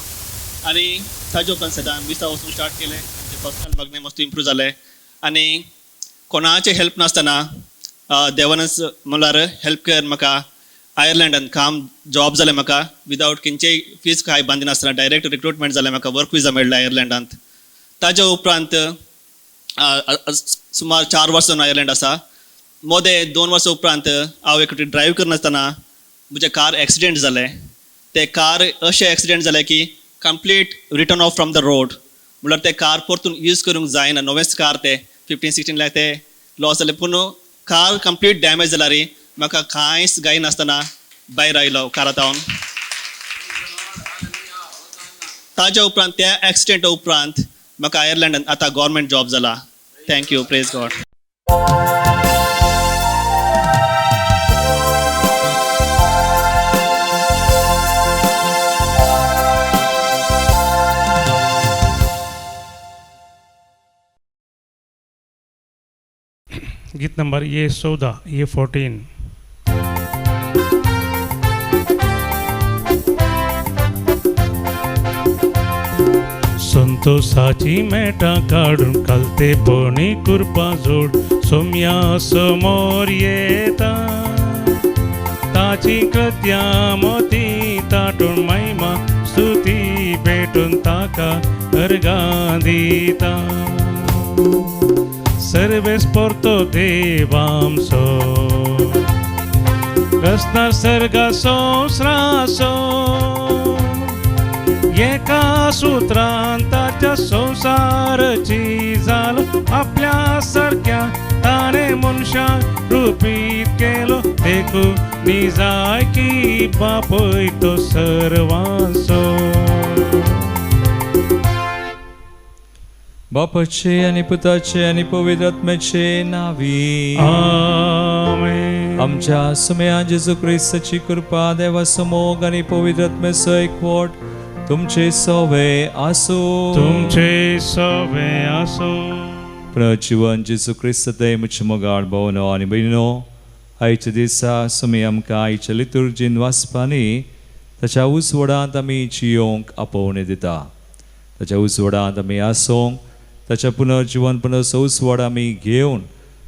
आनी ताज्या उपरांत सदां विसा वचून स्टार्ट केलें. आमचें पर्सनल मागणें मस्त इम्प्रूव जालें आनी कोणाचें हेल्प नासतना देवानच म्हणल्यार हेल्प कर म्हाका आयर्लंडान काम जॉब जालें म्हाका विदावट खंयचेय फीज कांय बांदिनासतना डायरेक्ट रिक्रुटमेंट जालें म्हाका, वर्क विजा मेळ्ळें आयर्लंडांत. ताज्या उपरांत सुमार 4 वर्सां आयर्लंड आसा. मोदें 2 वर्सां उपरांत हांव एक ड्रायव करनासतना म्हजें कार एक्सिडेंट जालें. तें कार अशें एक्सिडेंट जालें की complete written off from the road, म्हणल्यार तें कार परतून यूज करूंक जायना. नवेंच कार तें 15-16 लाख तें लॉस जालें, पूण कार कंप्लीट डॅमेज जाल्यार म्हाका कांयच गायनासतना भायर आयलो कारांत. ताज्या उपरांत त्या एक्सिडेंटा उपरांत म्हाका आयर्लंडान आतां गव्हर्मेंट जॉब जाला. Thank you, praise God. गीत नंबर ये 14, ये 14. संतोषाची मेटां काडून कालते पणी कुरपा जोड सोम्या समोर येता, ताची कृत्या मोती ताटून महिमा स्तुती भेटून ताका अर्गां दिता. सर्वेस पोर्तो देवामसो रसनार सर्गा संस्रासो, एका सूत्रान ताच्या संवसाराची जालो आपल्या सारक्या ताणें मनशां रुपीत केलो, देखून निजायकी बापय तो सर्वांचो. बापाचे आनी पुताचे आनी पवित्र आत्म्याचे नावी आमेन. आमच्या सुम्या जेजू क्रिस्ताची कृपा, देवाचो मोग आनी पवित्र आत्म्याचो एकवट तुमचे सवे आसूं. तुमचे सवे आसूं. प्रजीवन जेजू क्रिस्त दय म्हजे मोगाळ भोवनो आनी भयणो, आयच्या दिसा सुमी आमकां आयच्या लितुर्जीन वाचपांनी ताच्या उजवाडांत आमी जियोंक आपोवणें दिता. ताच्या उजवाडांत आमी आसूंक, ताच्या पुनर्जिवनपण उसवाड आमी घेवन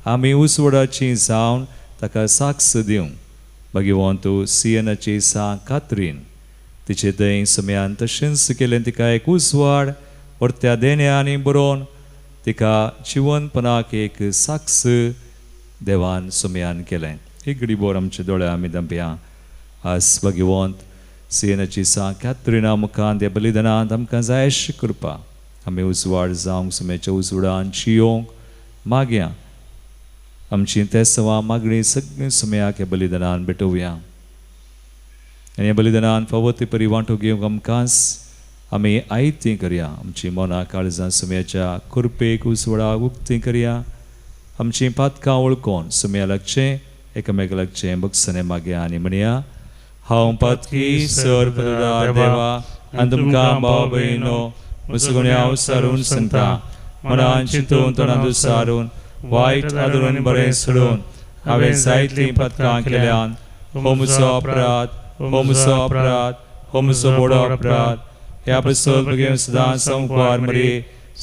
आमी उसवाडाची जावन ताका साक्ष दिवंक. भगवंत सियनाची सा कात्रीन तिचे दय सम्यान तशेंच केलें तिका एक उजवाड व्हरत्या देण्यांनी बरोवन तिका जिवनपणाक एक साक्ष देवान सुम्यान केलें. एक घडी बोर आमच्या दोळ्या आमी दंपया. आज भगवंत सियनाची सा कात्रिना मुखान त्या बलिदानांत आमकां जाय अशी कृपा आमी उजवाड जावंक सुम्याच्या उजवाडान जियोंक मागया. आमची तेसवां मागणी सगळीं सुम्याक ह्या बलिदानान भेटोवया आनी ह्या बलिदानान फावो ती परी वांटो घेवंक आमकांच आमी आयतीं करया. आमची मनां काळजां सुम्याच्या कृपेक उजवाडाक उक्तीं करया. आमचीं पातकां वळखून सुम्या लागचें एकामेका लागचें बगसणें मागया आनी म्हणया, हांव पातकी सर पददार देवा आनी तुमकां भाव भयणो म्हजो हांव सारून सांगता, मनान चिंतून तोंडान दुसारून वायट आदरून बरें सोडून हांवें जायतीं पातकां केल्यान. हो म्हजो अपराध, हो म्हजो अपराध, हो म्हजो बोडो अपराध. ह्या पसत भुरगें सदां संकवार मरे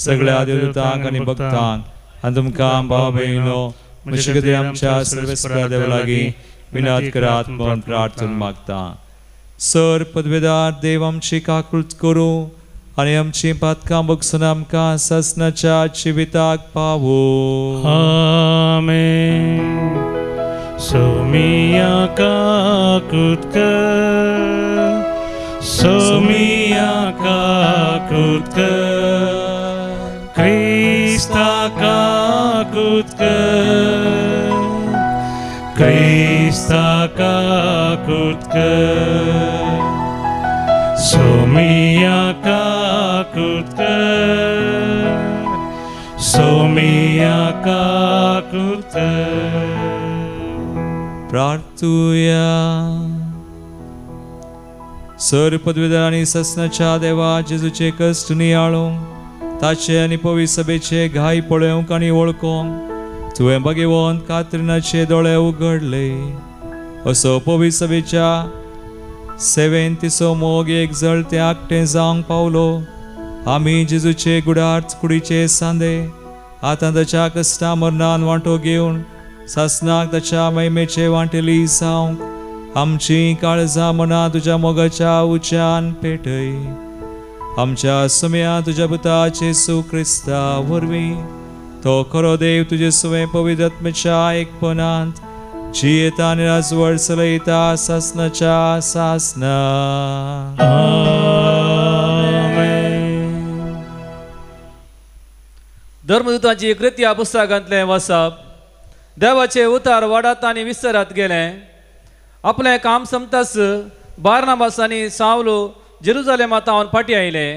सगळ्या देवतांक आनी भक्तांक आनी तुमकां भाव भयणो म्हजे खातीर आमच्या सर्वेस्परा देवा लागीं विनाद करात म्हूण प्रार्थना मागता. सर पदवेदार देव आमची काकूत करूं आनी आमची पातकां बगसून आमकां सासणाच्या जिविताक पावो. आमेन. सोमिया काकूत कर, सोमिया काकूत कर, क्रिस्ता काकूत कर, क्रिस्ता काकूत कर, सोमिया काकूत कर, सोमिया काकूत कर. प्रार्थुया. सर पदवीधर आनी ससनाच्या देवा जेजूचे कश्ट नियाळूंक ताचे आनी पवी सभेचे घाय पळोवंक आनी वळखूंक तुवें भगवंत कात्रिनाचे दोळे उगडले. असो पवी सभेच्या सेवेन तिचो मोग एक जळते आकटें जावंक पावलो. आमी जेजूचे गुडार्थ कुडीचे सांदे आतां ताच्या कश्टा मरणान वांटो घेवन सासनाक ताच्या महिमेचे वांटेली जावंक आमची काळजां मनां तुज्या मोगाच्या उच्यान पेटय. आमच्या सुम्या तुज्या पुता जेसू क्रिस्ता वरवीं तो खरो देव तुजे सुवें पवित्र आत्म्याच्या एकपणांत जियेता आनी राजवट चलयता सासनाच्या सासना. आमेन. धर्मदूतांची कृत्या पुस्तकांतलें वसप. देवाचे उतार वाडात आनी विस्तारात गेले. आपलें काम समताच बार्नाबास आनी सावलो जेरुजालेमा तावन फाटी आयले.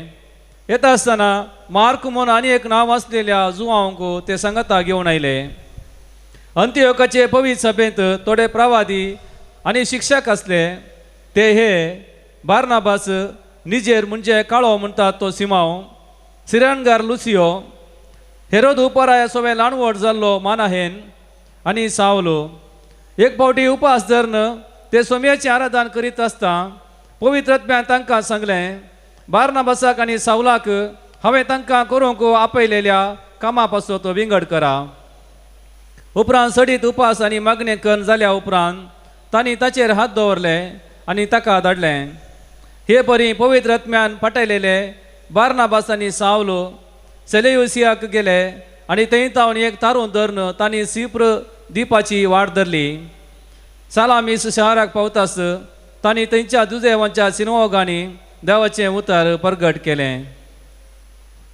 येता आसतना मार्क म्हूण आनी एक नांव आसलेल्या जुवांक ते सांगाता घेवन आयले. अंत्योकाचे पवित्र सभेंत थोडे प्रवादी आनी शिक्षक आसले. ते हे बार्नाबास, निजेर म्हणजे काळो म्हणटात तो सिमांव, सिरणगार लुसियो, हेरोद उपराय सोवे ल्हान जाल्लो मानाहेन आनी सावलो. एक फावटी उपास धरून ते सोम्याचें आराधन करीत आसता पवित्र आत्म्यान तांकां सांगलें, बार्नाबासाक आनी सावलाक हांवें तांकां करूंक आपयलेल्या कामा पासत विंगड करा. उपरांत सडीत उपास आनी मागणें कन्न जाल्या उपरांत तांणी ताचेर हात दवरले आनी ताका धाडलें. हे परी पवित्र आत्म्यान फाटयलेले बार्नाबास आनी सावलो सेलेयुसियाक गेले आनी थंय तावन एक तारूं धरून तांणी सिप्र दिपाची वाट धरली. सालामीस शहराक पावतास तांणी थंयच्या दुजेवांच्या सिनोगांनी देवाचें उतार परगट केलें.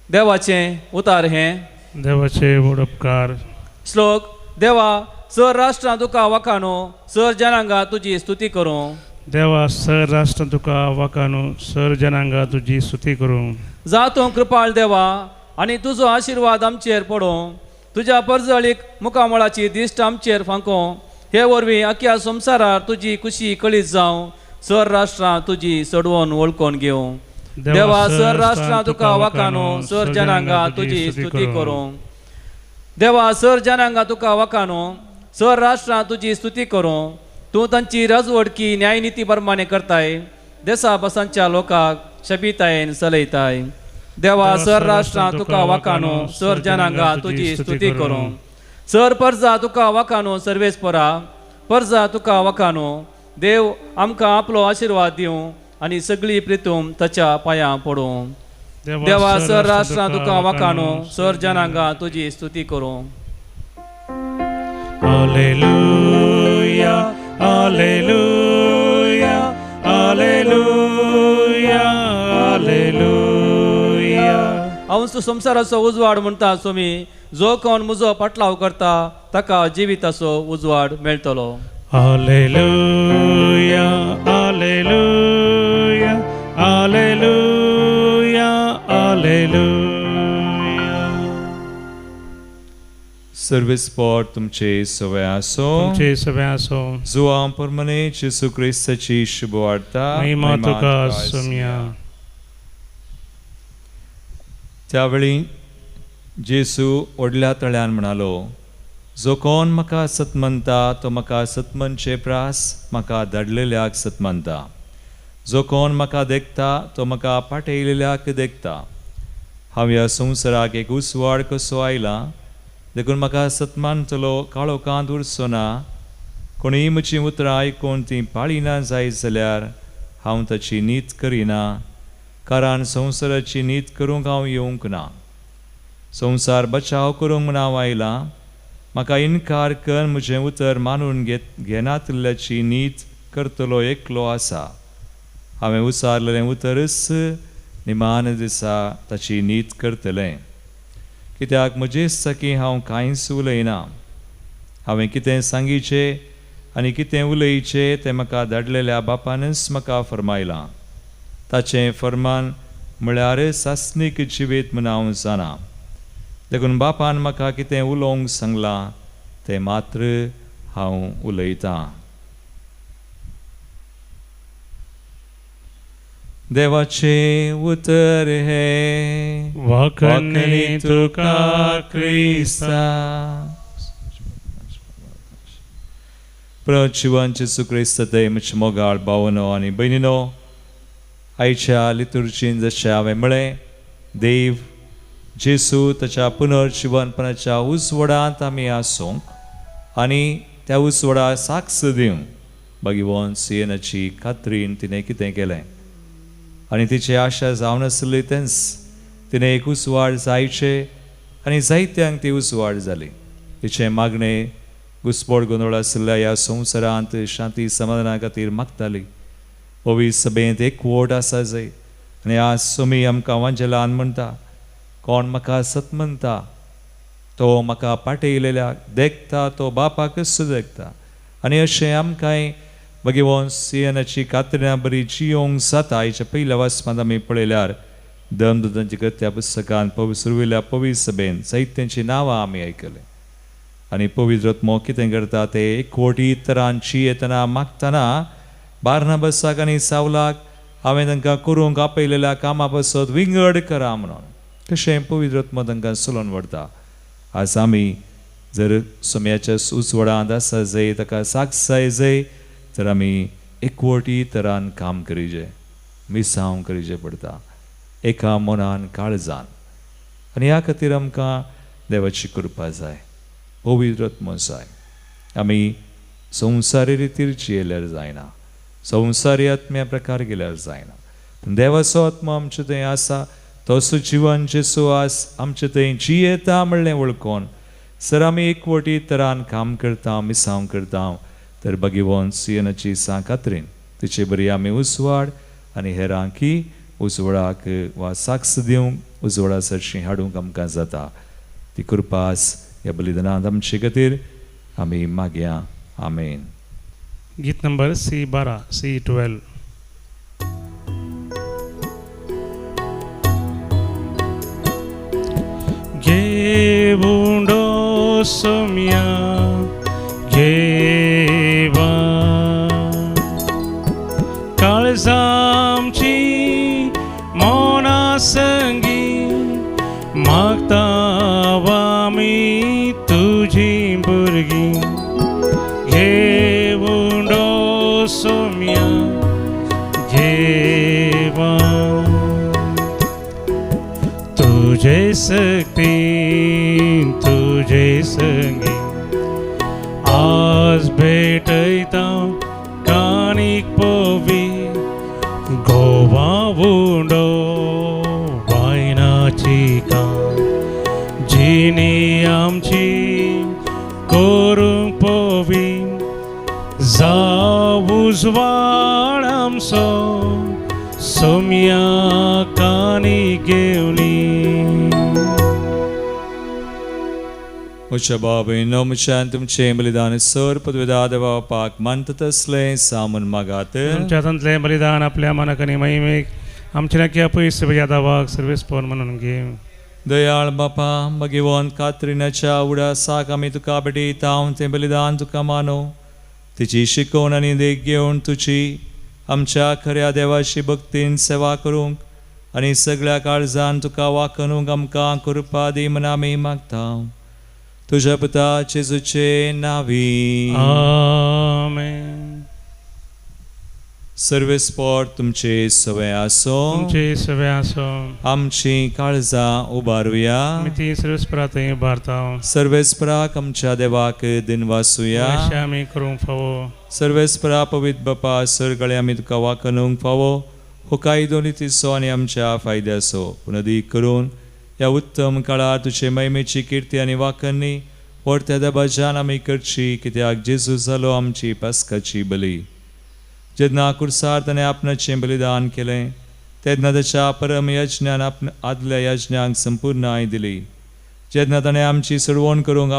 देवाचें उतार हें देवाचे व्हड उपकार. श्लोक. देवा सर राष्ट्रां तुका वाखाणू, सर जनांगा तुजी स्तुती करूं. देवा सर राष्ट्रां तुका वाखाणू, सर जनांगा तुजी स्तुती करूं. जा तूं कृपाळ देवा आनी तुजो आशिर्वाद आमचेर पडूं. तुज्या परजळीक मुखामळाची दिश्ट आमचेर फांकों. हे वरवीं अख्ख्या संवसारार तुजी खुशी कळीत जावं. सर राष्ट्रां तुजी चडवून वळखून घेवं. देवा सर राष्ट्रां तुका वाखाणू, सर जनांगा तुजी स्तुती करूं. देवा सर जनांगा तुका वाखाणू, सर राष्ट्रां तुजी स्तुती करूं. तूं तांची राजवडकी न्यायनिती प्रमाणे करताय. देसा बसांच्या लोकांक शबितायेन चलयताय. देवा सर राष्ट्रां तुका वाखाणू, सर जनांगा तुजी स्तुती करूं. सर परजा तुका वाखाणू, सर्वेस परा परजा तुका वाखाणू. देव आमकां आपलो आशिर्वाद दिवं आनी सगळी प्रितूम ताच्या पांयां पडूं. देवा सर राष्ट्रां तुका वाखाणू, सर जनांगा तुजी स्तुती करूं. Alleluia, Alleluia, Alleluia, Alleluia. हांव संवसाराचो उजवाड म्हणटा स्वामी, जो कोण म्हजो पाटलाव करता ताका जिविताचो उजवाड मेळटलो. Alleluia, Alleluia, Alleluia, Alleluia. Service for तुमचे सवय आसो. तुमचे सगळे आसो. जुआं परमने जेसू क्रिस्ताची शुभवार्ता. महिमा तुका सोम्या. त्यावेळी जेसू व्हडल्या तळ्यान म्हणालो, जो कोण म्हाका सतमनता तो म्हाका सतमनचे प्रास म्हाका धाडलेल्याक सतमनता. जो कोण म्हाका देखता तो म्हाका पाटयलेल्याक देखता. हांव ह्या संवसाराक एक उसवाड कसो आयला, देखून म्हाका सतमानतलो काळोखांत उरचो ना. कोणूय म्हजीं उतरां आयकून तीं पाळिना जायत जाल्यार हांव ताची नीत करिना, कारण संवसाराची नीत करूंक हांव येवंक ना. संवसार बचाव करूंक म्हूण हांव आयलां. म्हाका इनकार कर म्हजें उतर मानून घेनातिल्ल्याची नीत करतलो एकलो आसा. हांवें उचारलेलें उतरच निमान दिसा ताची नीत करतलें. कित्याक म्हजेच सखी हांव कांयच उलयना. हांवें कितें सांगीचें आनी कितें उलयचें तें म्हाका धाडलेल्या बापानच म्हाका फर्मायलां. ताचें फर्मान म्हळ्यार सासणीक जिवीत म्हूण हांव जाणा. देखून बापान म्हाका कितें उलोवंक सांगलां तें मात्र हांव उलयतां. देवाचें उतर हें वाखणी तुका क्रिस्ता. प्रभू जेजू क्रिस्त ते म्हजे मोगाळ भावनो आनी भयणीनो, आयच्या लितुर्जीन जशें हांवें म्हळें, देव जेसू ताच्या पुनर्जिवनपणाच्या उजवाडांत आमी आसूंक आनी त्या उजवाडा साक्ष दिवंक भगवान सियेनाची खात्रीन तिणें कितें केलें आनी तिची आशा जावन आसली तेंच तिणें एक उजवाड जायचे आनी जायत्यांक ती उजवाड जाली. तिचें मागणें घुसपड गोंदळ आशिल्ल्या ह्या संवसारांत शांती समाधाना खातीर मागताली. पवित्र सभेंत एकवट आसा जाय आनी आज सोमी आमकां वांजेलान म्हणटा, कोण म्हाका सत म्हणटा तो म्हाका पाटयलेल्याक देखता, तो बापाकच देखता. आनी अशें आमकांय भगवान सियनाची कात्रिना बरी जियोंक जाता. आयच्या पयल्या वाचपांत आमी पळयल्यार धर्मदूतांच्या कृत्या पुस्तकान सुरवेल्या पवित्र सभेन साहित्यांची नांवां आमी आयकलें. आनी पवित्र आत्मो कितें करता ते एकवटी तरांची येतना मागतना बार्नाबसाक आनी सावलाक हांवें तांकां करूंक आपयलेल्या कामा पासत विंगड करा म्हणून कशें पवित्र आत्मो तांकां चलोवन व्हरता. आज आमी जर सोम्याच्या उजवाडांत आसा जाय, ताका साक्ष जाय जाय तर आमी एकवटी तरान काम करीजे, मिसांव करीजे पडटा एका मनान काळजान. आनी ह्या खातीर आमकां देवाची कृपा जाय, पवित्र आत्मो जाय. आमी संवसारी रितीर जियेल्यार जायना, संवसारी आत्म्या प्रकार गेल्यार जायना, पूण देवाचो आत्मो आमचे थंय आसा, तसो जिवन जेसू आस आमचे थंय जियेता म्हणलें वळखून सर आमी एकवटी तरान काम करता, मिसांव करता तर भगवान सियनाची सा खात्रीन तिचे बरी आमी उजवाड आनी हेरांकी उजवाडाक वा साक्ष दिवंक उजवाडा सरशी हाडूंक आमकां जाता. ती कृपास ह्या बलिदानांत आमचे खातीर आमी मागया. आमेन. गीत नंबर C12, C12. घेवंडो सोम्या घेवा, काळजामची मना संगी मागता आमी तुजी भुरगीं. घेवंडो सोम्या घेवा, तुझे शक्तीन तुझे संगी आज भेटयता काणीक पोवी गोवा उंडो वायनाची कान जिणी आमची करूंक पोवी जाव उजवाड आमचो सोम्या काणी घेवनी. म्हज्या बाबीनो म्हज्यान तुमचें बलिदान सर पदवेदा देवा बापाक मानता तसलें सामून मागात. तुमच्या हातांतलें बलिदान आपल्या मनाक आनी महिमेक आमच्या नक्की पयस यादावाक सर्वीस पोवन म्हणून घे. दयाळ बापा भगवंत कात्रिनाच्या उडासाक आमी तुका भेटयता तें बलिदान तुका मानो तिची शिकवण आनी देख घेवन तुजी आमच्या खऱ्या देवाची भक्तीन सेवा करूंक आनी सगळ्या काळजान तुका वाखणूंक आमकां कृपा दी म्हण आमी मागता. तुज्या पुता जेजूचे नांवी आमेन. सर्वेस्पोर तुमचे सवे आसो. तुमचे सवे आसो. आमची काळजां उबारुया. आमी ती सर्वेस्परा थंय उबारता. सर्वेस्पराक आमच्या देवाक दिनवासुया. अशें आमी करूंक फावो. सर्वेस्परा पवित्र बापा सरगळे आमी तुका वाखणूंक फावो हो कायदो नितीचो आनी आमच्या फायद्याचो पूण अदीक करून ह्या उत्तम काळार तुजे महिमेची किर्ती आनी वाखणी व्हडत्या दबाज्यान आमी करची कित्याक जेजू जालो आमची पास्काची बली. जेन्ना कुर्सार ताणें आपणाचें बलिदान केलें तेन्ना ताच्या परम यज्ञान आदल्या यज्ञांक संपूर्णाय दिली. जेन्ना ताणें आमची सोडवण करूंक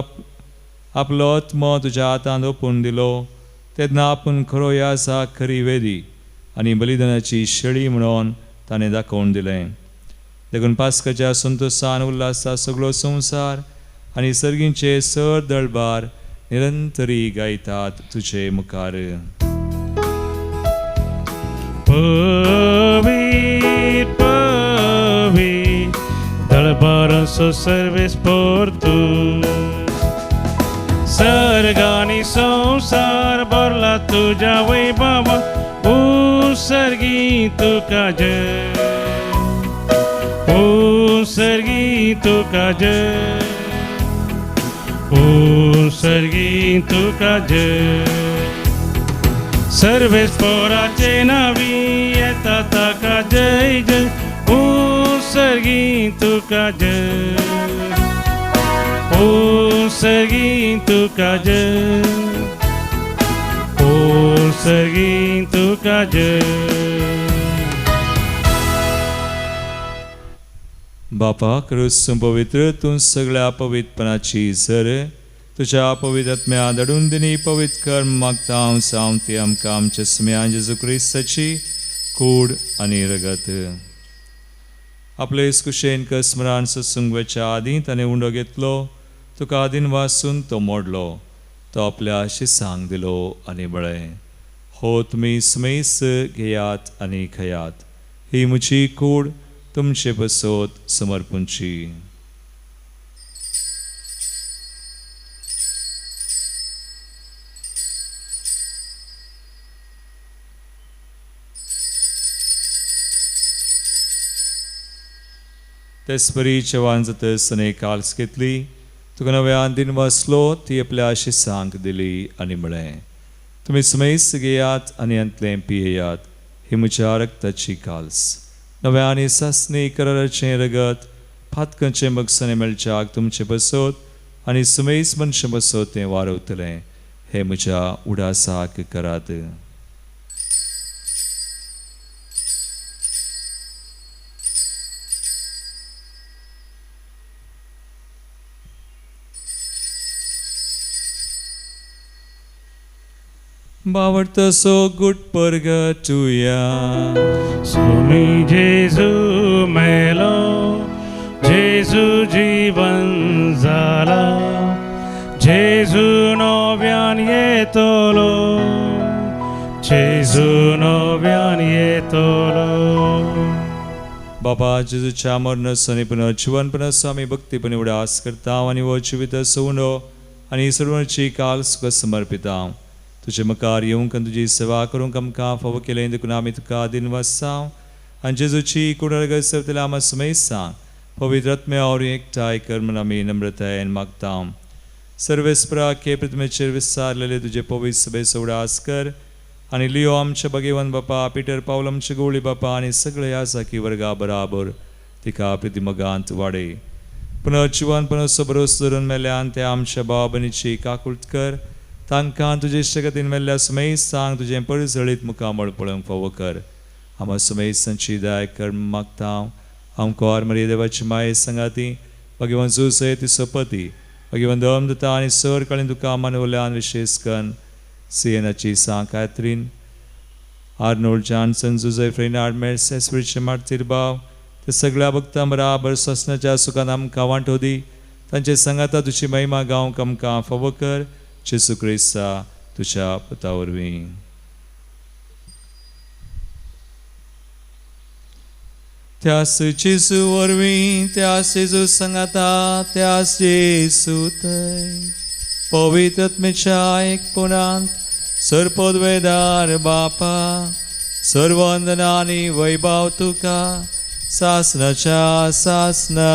आपलो आत्मो तुज्या हातांत ओपून दिलो तेन्ना आपूण खरो यासा खरी वेदी आनी बलिदानाची शेळी म्हणून ताणें दाखोवन दिलें. देखून पास्काच्या संतोशान उल्हासा सगळो संवसार आनी सर्गींचे सर दळबार निरंतरी गायतात तुजे मुखार. पवीत पवीत दळबारांचो सर्वेस्पोर तूं सर्गानी संवसार भरला तुज्या वैभवान सर्गी तुका जय सर्गी तुका जय सर्गी तुका जय. सर्वेस्पोराचे नावी येता ताका जय जय सर्गी तुका जय सर्गी तुका जय सर्गी तुका जय. बापा क्रूस पवित्र तूं सगळ्या पवित्रपणाची सर तुज्या पवित्र आत्म्या धाडून दिनी पवित्र कर मागता हांव सावं ती आमकां आमच्या सुम्यान जेजू क्रिस्ताची कूड आनी रगत. आपले कुशेन स्मरण सत्संग वचच्या आदीं ताणें उंडो घेतलो तुका आदीन वासून तो मोडलो तो आपल्या शिसांक दिलो आनी म्हळें हो तुमी समेस घेयात आनी खयात ही म्हजी कूड तुमचे बसोत समर्पूंची. तेचपरी जेवण जातच ताणें काल्स घेतली तुका नव्यान दिन वाचलो ती आपल्या शिसांक दिली आनी म्हळें तुमी समेस घेयात आनी हांतलें पियेयात ही म्हज्या रक्ताची काल्स नव्या आनी सासणी कराराचें रगत फातकांचें बगसणें मेळच्याक तुमचें बसोत आनी सुमेस मनशां बसोत तें वारवतलें हें म्हज्या उडासाक करात. बावडतसो गुट परगटुया. स्वामी जेजू मेलो जेजू जीवन जाला जेजू नव्यान येतलो जेजू नव्यान येतलो. बाबा जेजूच्या मरणाचो आनी पुनर्जिवनपणाचो आमी भक्तीपणी उडास करता आनी हो जिवीत उंडो आनी सर्वांची काल सुखा समर्पिता. तुजे मुखार येवंक आनी तुजी सेवा करूंक आमकां फावो केलें देखून आमी तुका दिनवासांव आनी जेजूची कुडरगत सेवतल्या आमा समेस सांग पवित्र आत्म्या वरवीं एकठांय कर म्हूण आमी नम्रतायेन मागता. सर्वेस्परा के प्रतिमेचेर विस्तारलेले तुजे पवित्र सभेचो उडास कर आनी लियो आमच्या भगेवन बापा, पिटर पावल आमचे गवळी बापा आनी सगळे ह्या साकी वर्गा बराबर तिका प्रतिमगांत वाडय. पुनर्जिवन पुनसो भरोस धरून मेल्यान त्या आमच्या भाव भयणीची काकूळट कर. तांकां तुजे इश्टगतीन मेल्ल्या सुमेस्तांक तुजें परजळीत मुखामळ पळोवंक फावो कर. आमा सुमेस्तांची दया कर मागता. आमकां मरिया देवाची माये सांगाती भगवान जुसे ती सोपती भगवान दम दिता आनी सर काळी तुका मानवल्यान विशेश कन्न सियेनाची सांग Catherine Arnold Johnson Jose Frenard Mers एस्पिरिचे मार्तीर भाव ते सगळ्या भक्तां बराबर सोसनाच्या सुखान आमकां वांटो दी. तांचे सांगाता तुजी महिमा गावंक आमकां फावो कर. जेजू क्रिस्ता तुज्या पुता वरवीं. त्यास जेजू वरवीं, त्यास जेजू सांगाता, त्यास जेजू थंय पवित्र आत्म्याच्या एकपणांत सर्पद्वेदार बापा सर्वंदना आनी वैभव तुका सासनाच्या सासना.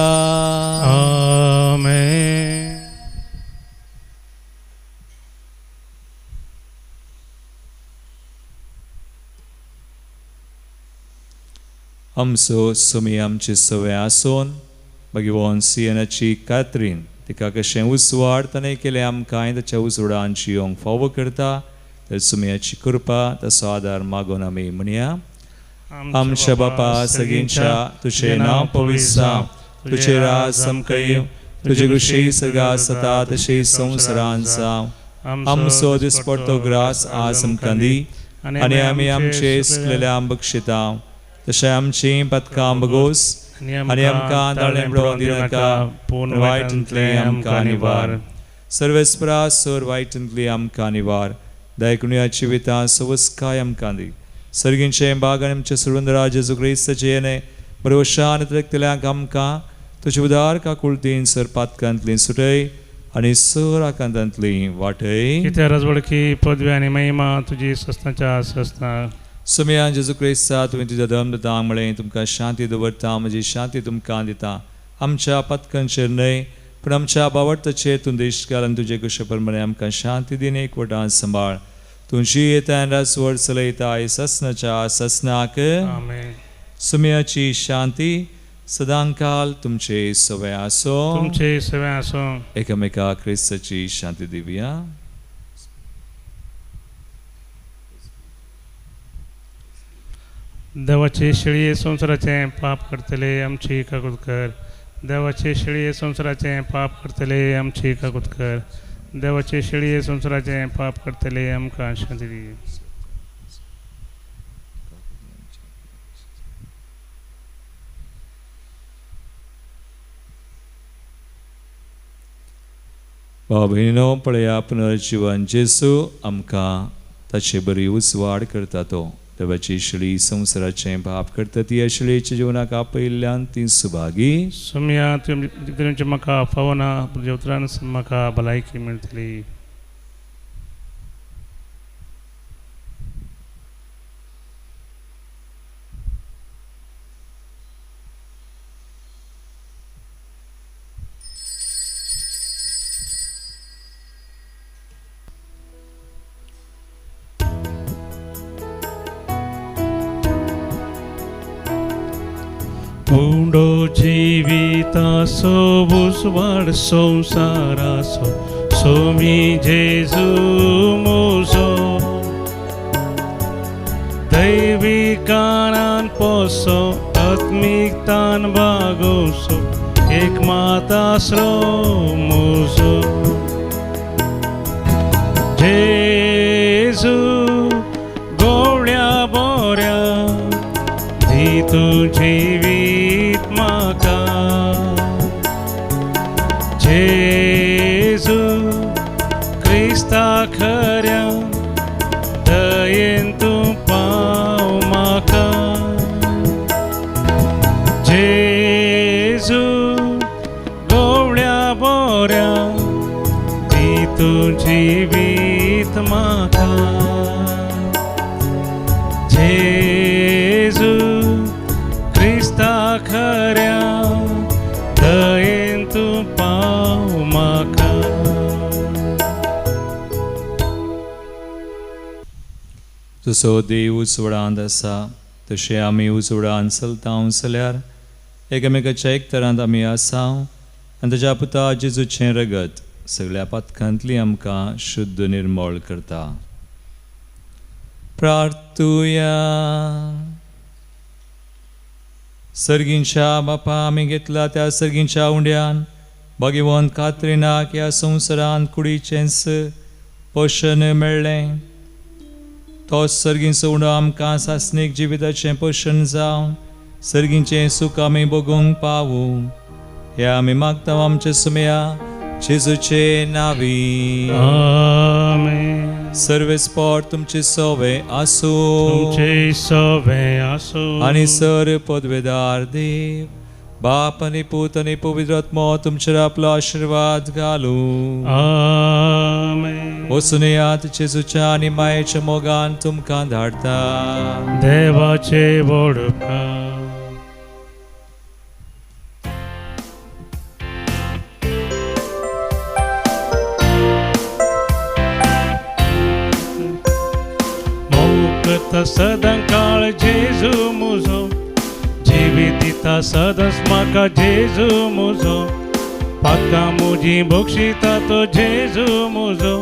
आमेन. आमचो सुमी आमचे सवे आसून भगवान सियनाची कात्रीन तिका कशें उजवाड ताणें केलें आमकां ताच्या उजवाडांची येवंक फावो करता. तर सुमयाची कृपा ताचो आदार मागून आमी म्हणया. आमच्या बापा सगळींच्या तुजें नांव पवित्र जावं, तुजें राज आमकां येवं, तुजी खुशी सगळ्या सता तशी संवसारांत जावं. आमचो दिसपडतो ग्रास आज आमकां दी आनी आमी आमचे सुकलेल्या बक्षिता तशें आमची पथकां बगोस आनी आमकां ताळें पळोवंक दिनाका, पूण वायटांतलें आमकां निवार. सर्वेस्परा सर वायटांतली आमकां निवार. दयकुणया जिवितां सवस्काय आमकां दी. सर्गींचें बाग आनी आमच्या सुरंदरा जेजू क्रिस्ताचें येणें बरोशान रक्तल्यांक आमकां तुजे उदार काकुळतीन सर पातकांतली सुटय आनी सर आकांतांतली वाटय. कित्या राजवडकी पदवी आनी महिमा तुजी सस्नाच्या सस्ना. सुमयान जेजू क्रिस्ता तुवें तुज्या धर्म दिता म्हळें तुमकां शांती दवरता, म्हजी शांती तुमकां दिता. आमच्या पथकांचेर न्हय पूण आमच्या बावडताचेर तूं देश घाल आनी तुजे कुशे प्रमाणे आमकां शांती दिन एकवटान सांबाळ. तुजी येता राजवड चलयता ससनाच्या ससनाक. आमेन. सुमयाची शांती सदांकाल तुमचे सवे आसो. तुमचे सवे आसो. एकामेका क्रिस्ताची शांती दिवया. देवाचे शेळये संवसाराचें पाप करतले आमची काकूत कर. देवाचे शेळये संवसाराचें पाप करतले आमची काकूत कर. देवाचे शेळये संवसाराचें पाप करतले आमकां शांती दी. भाव भयणीनो पळया पुनर्जिवन जेजू आमकां ताचे बरी उजवाड करता. तो देवाची शेळी संवसाराचें पाप करता ती ह्या शेळयेच्या जिवनाक आपयिल्ल्यान ती सुभागी. सुमया तुमचें म्हाका फावना, तुज्या उतरान म्हाका भलायकी मेळटली. उंडो जिवितासो उजवाड संवसारासो सोमी जेजू मुजो दैविकानान पोसो आत्मिकतान बागोसो एक माताश्रो मुजो जेजू गोवळ्या बोऱ्या दी तूं जिवीत म्हाका जेजू क्रिस्ता खऱ्या दयेन तूं पाव म्हाका जेजू गोवळ्या बोऱ्या दी तूं जिवीत म्हाका जेजू क्रिस्ता खऱ्या जसो देव उजवाडांत आसा तशें आमी उजवाडांत चलता जाल्यार एकामेकाच्या एकतरांत आमी आसा आनी ताच्या पुता जेजूचें रगत सगळ्या पातकांतली आमकां शुद्ध निर्मळ करता. प्रार्थुया. सर्गींच्या बापा आमी घेतला त्या सर्गींच्या उंड्यान भगवंत कात्रिनाक ह्या संवसारांत कुडीचेंच पोशण मेळ्ळें. तो सर्गींचो उंडो आमकां सासणीक जिविताचें पोशण जावन सर्गींचें सूख आमी भोगूंक पावूं ह्या आमी मागता आमचे सुमया जेजूचे नावी. आमेन. सर्वेस्पोर तुमचे सोवे आसूं तुमचे सोवे आसूं. आनी सर पदवेदार देव बाप आनी पूत आनी पवित्र आत्मो तुमचेर आपलो आशिर्वाद घालूं. आमेन. वचून येयात जेजूच्या आनी मायेच्या मोगान तुमकां धाडटा. देवाचे वडपा. मोगता सदां काळ जेजू मुजो, जिवीत दिता सदांच म्हाका जेजू मुजो, पातकां म्हजीं बक्षिता तो जेजू मुजो,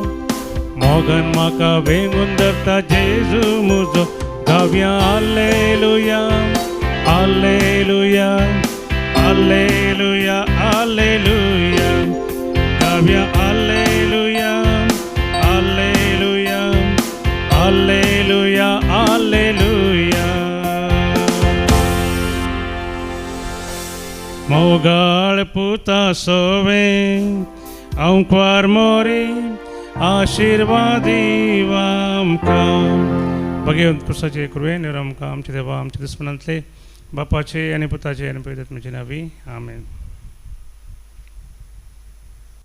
मोगान म्हाका वेंगून धरता जेजू मुजो. गावया आलेलुया आलेलुया आलेलुया आलेलुया. गावया आलेलुया आलेलुया आलेलुया आलेलुया. मोगाळ पुता सोवे अंकवार मोरी आशिर्वादी आमकां. भगवंत क्रिस्ताचे कृपेन निर आमकां आमचे देवा आमच्या दुस्मनांतले बापाचे आनी पुताचे आनी पवित्र आत्म्याचे नांवी. आमेन.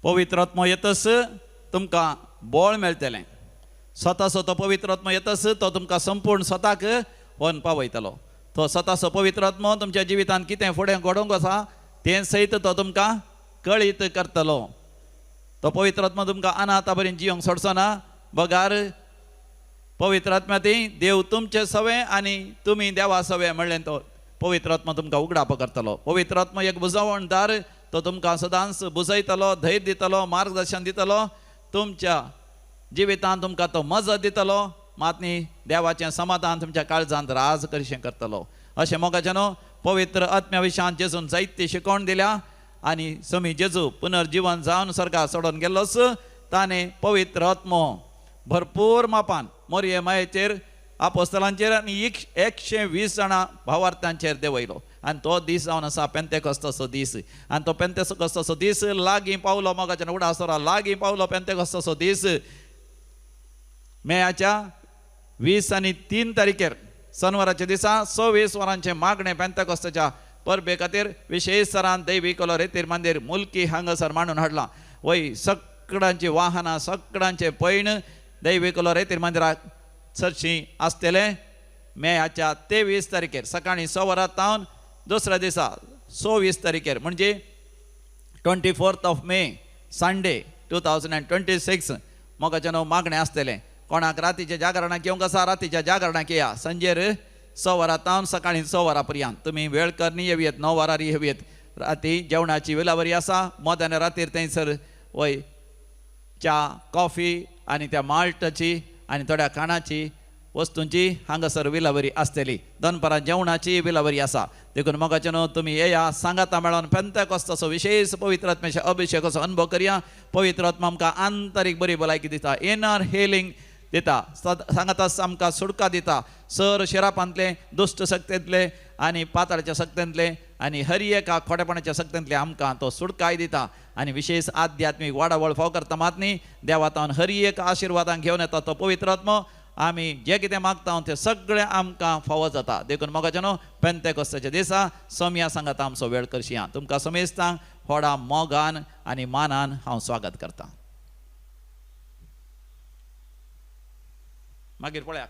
पवित्र आत्मो येतस तुमकां बळ मेळटलें. स्वताचो तो पवित्र आत्मो येतस तो तुमकां संपूर्ण स्वताक व्हरून पावयतलो. तो स्वताचो पवित्र आत्मो तुमच्या जिवितांत कितें फुडें घडोवंक आसा तें सयत तो तुमकां कळीत करतलो. तो पवित्र आत्मो तुमकां अनाथा बरें जियोंक सोडचो ना, बगार पवित्र आत्म्या ती देव तुमचे सवे आनी तुमी देवा सवे म्हणलें तो पवित्र आत्मो तुमकां उगडाप करतलो. पवित्र आत्मो एक बुजवणदार, तो तुमकां सदांच बुजयतलो, धैर्य दितलो, मार्गदर्शन दितलो, तुमच्या जिवितांत तुमकां तो मजत दितलो, मात न्ही देवाचें समाधान तुमच्या काळजांत राज करशें करतलो. अशें मोगाचें न्हू पवित्र आत्म्या विशयान जेजून जायती शिकवण दिल्या आनी समी जेजू पुनर्जिवन जावन स्वर्गार सोडून गेल्लोच ताणें पवित्र आत्मो भरपूर मापान मोरये मायेचेर आपोस्तलांचेर आनी 120 जाणां भावार्थांचेर देंवयलो. आनी तो दीस जावन आसा पेंतेकोस्ताचो दीस. आनी तो पेंतेकोस्ताचो दीस लागीं पावलो मोगाच्यान उडासरा लागीं पावलो. पेंतेकोस्ताचो दीस मेयाच्या 20 आनी 3 तारखेर शनिवाराच्या दिसा 26 वरांचें मागणें पेंतेकोस्ताच्या परबे खातीर विशेष सरान दैवी कलो रेतीर मंदीर मुल्की हांगासर मांडून हाडलां. वय सगळ्यांची वाहनां सगळ्यांचें पैण दैवी कलो रेतीर मंदिराक चडशीं आसतलें. मेयाच्या 23 तारखेर सकाळीं 6 वरां तावन दुसऱ्या दिसा 26 तारखेर म्हणजे 24 मे संडे 2026 मोगाचें न्हू मागणें आसतलें. कोणाक रातीच्या जागरणाक येवंक आसा रातीच्या जागरणाक येया. संजेर 6 वरां तावन सकाळीं 6 वरां पर्यंत तुमी वेळ करनी येवयेत, 9 वरार येवयेत. राती जेवणाची विलावरी आसा. मध्यान रातीर थंयसर वय च्या कॉफी आनी त्या माल्टाची आनी थोड्या खाणाची वस्तूंची हांगासर विलावरी आसतली. दनपारां जेवणाची विलावरी आसा. देखून मोगाचें न्हू तुमी येया सांगाता मेळोन पेंतेकोस्ताचो विशेष पवित्र आत्म्याच्या अभिषेकाचो अनुभव करया. पवित्र आत्मा आमकां आंतरीक बरी भलायकी दिता, इनर हिलींग दिता, सांगाताच आमकां सुटका दिता. सर शिरापांतले दुश्ट शक्तेंतले आनी पाताळाच्या शक्तेंतले आनी हर एका खोटेपणाच्या शक्तेंतले आमकां तो सुटकाय दिता. आनी विशेष आध्यात्मीक वाडावळ फाव करता मात न्ही देवातावन हर एक आशिर्वादान घेवन येता तो पवित्र आत्मो. आमी जें कितें मागता तें सगळें आमकां फावो जाता. देखून मोगाचें न्हू पेंतेकोस्ताच्या दिसा सोमया सांगाता आमचो वेळ करशी. तुमकां समेस्तांक व्हडा मोगान आनी मानान हांव स्वागत करतां. मागीर पळया.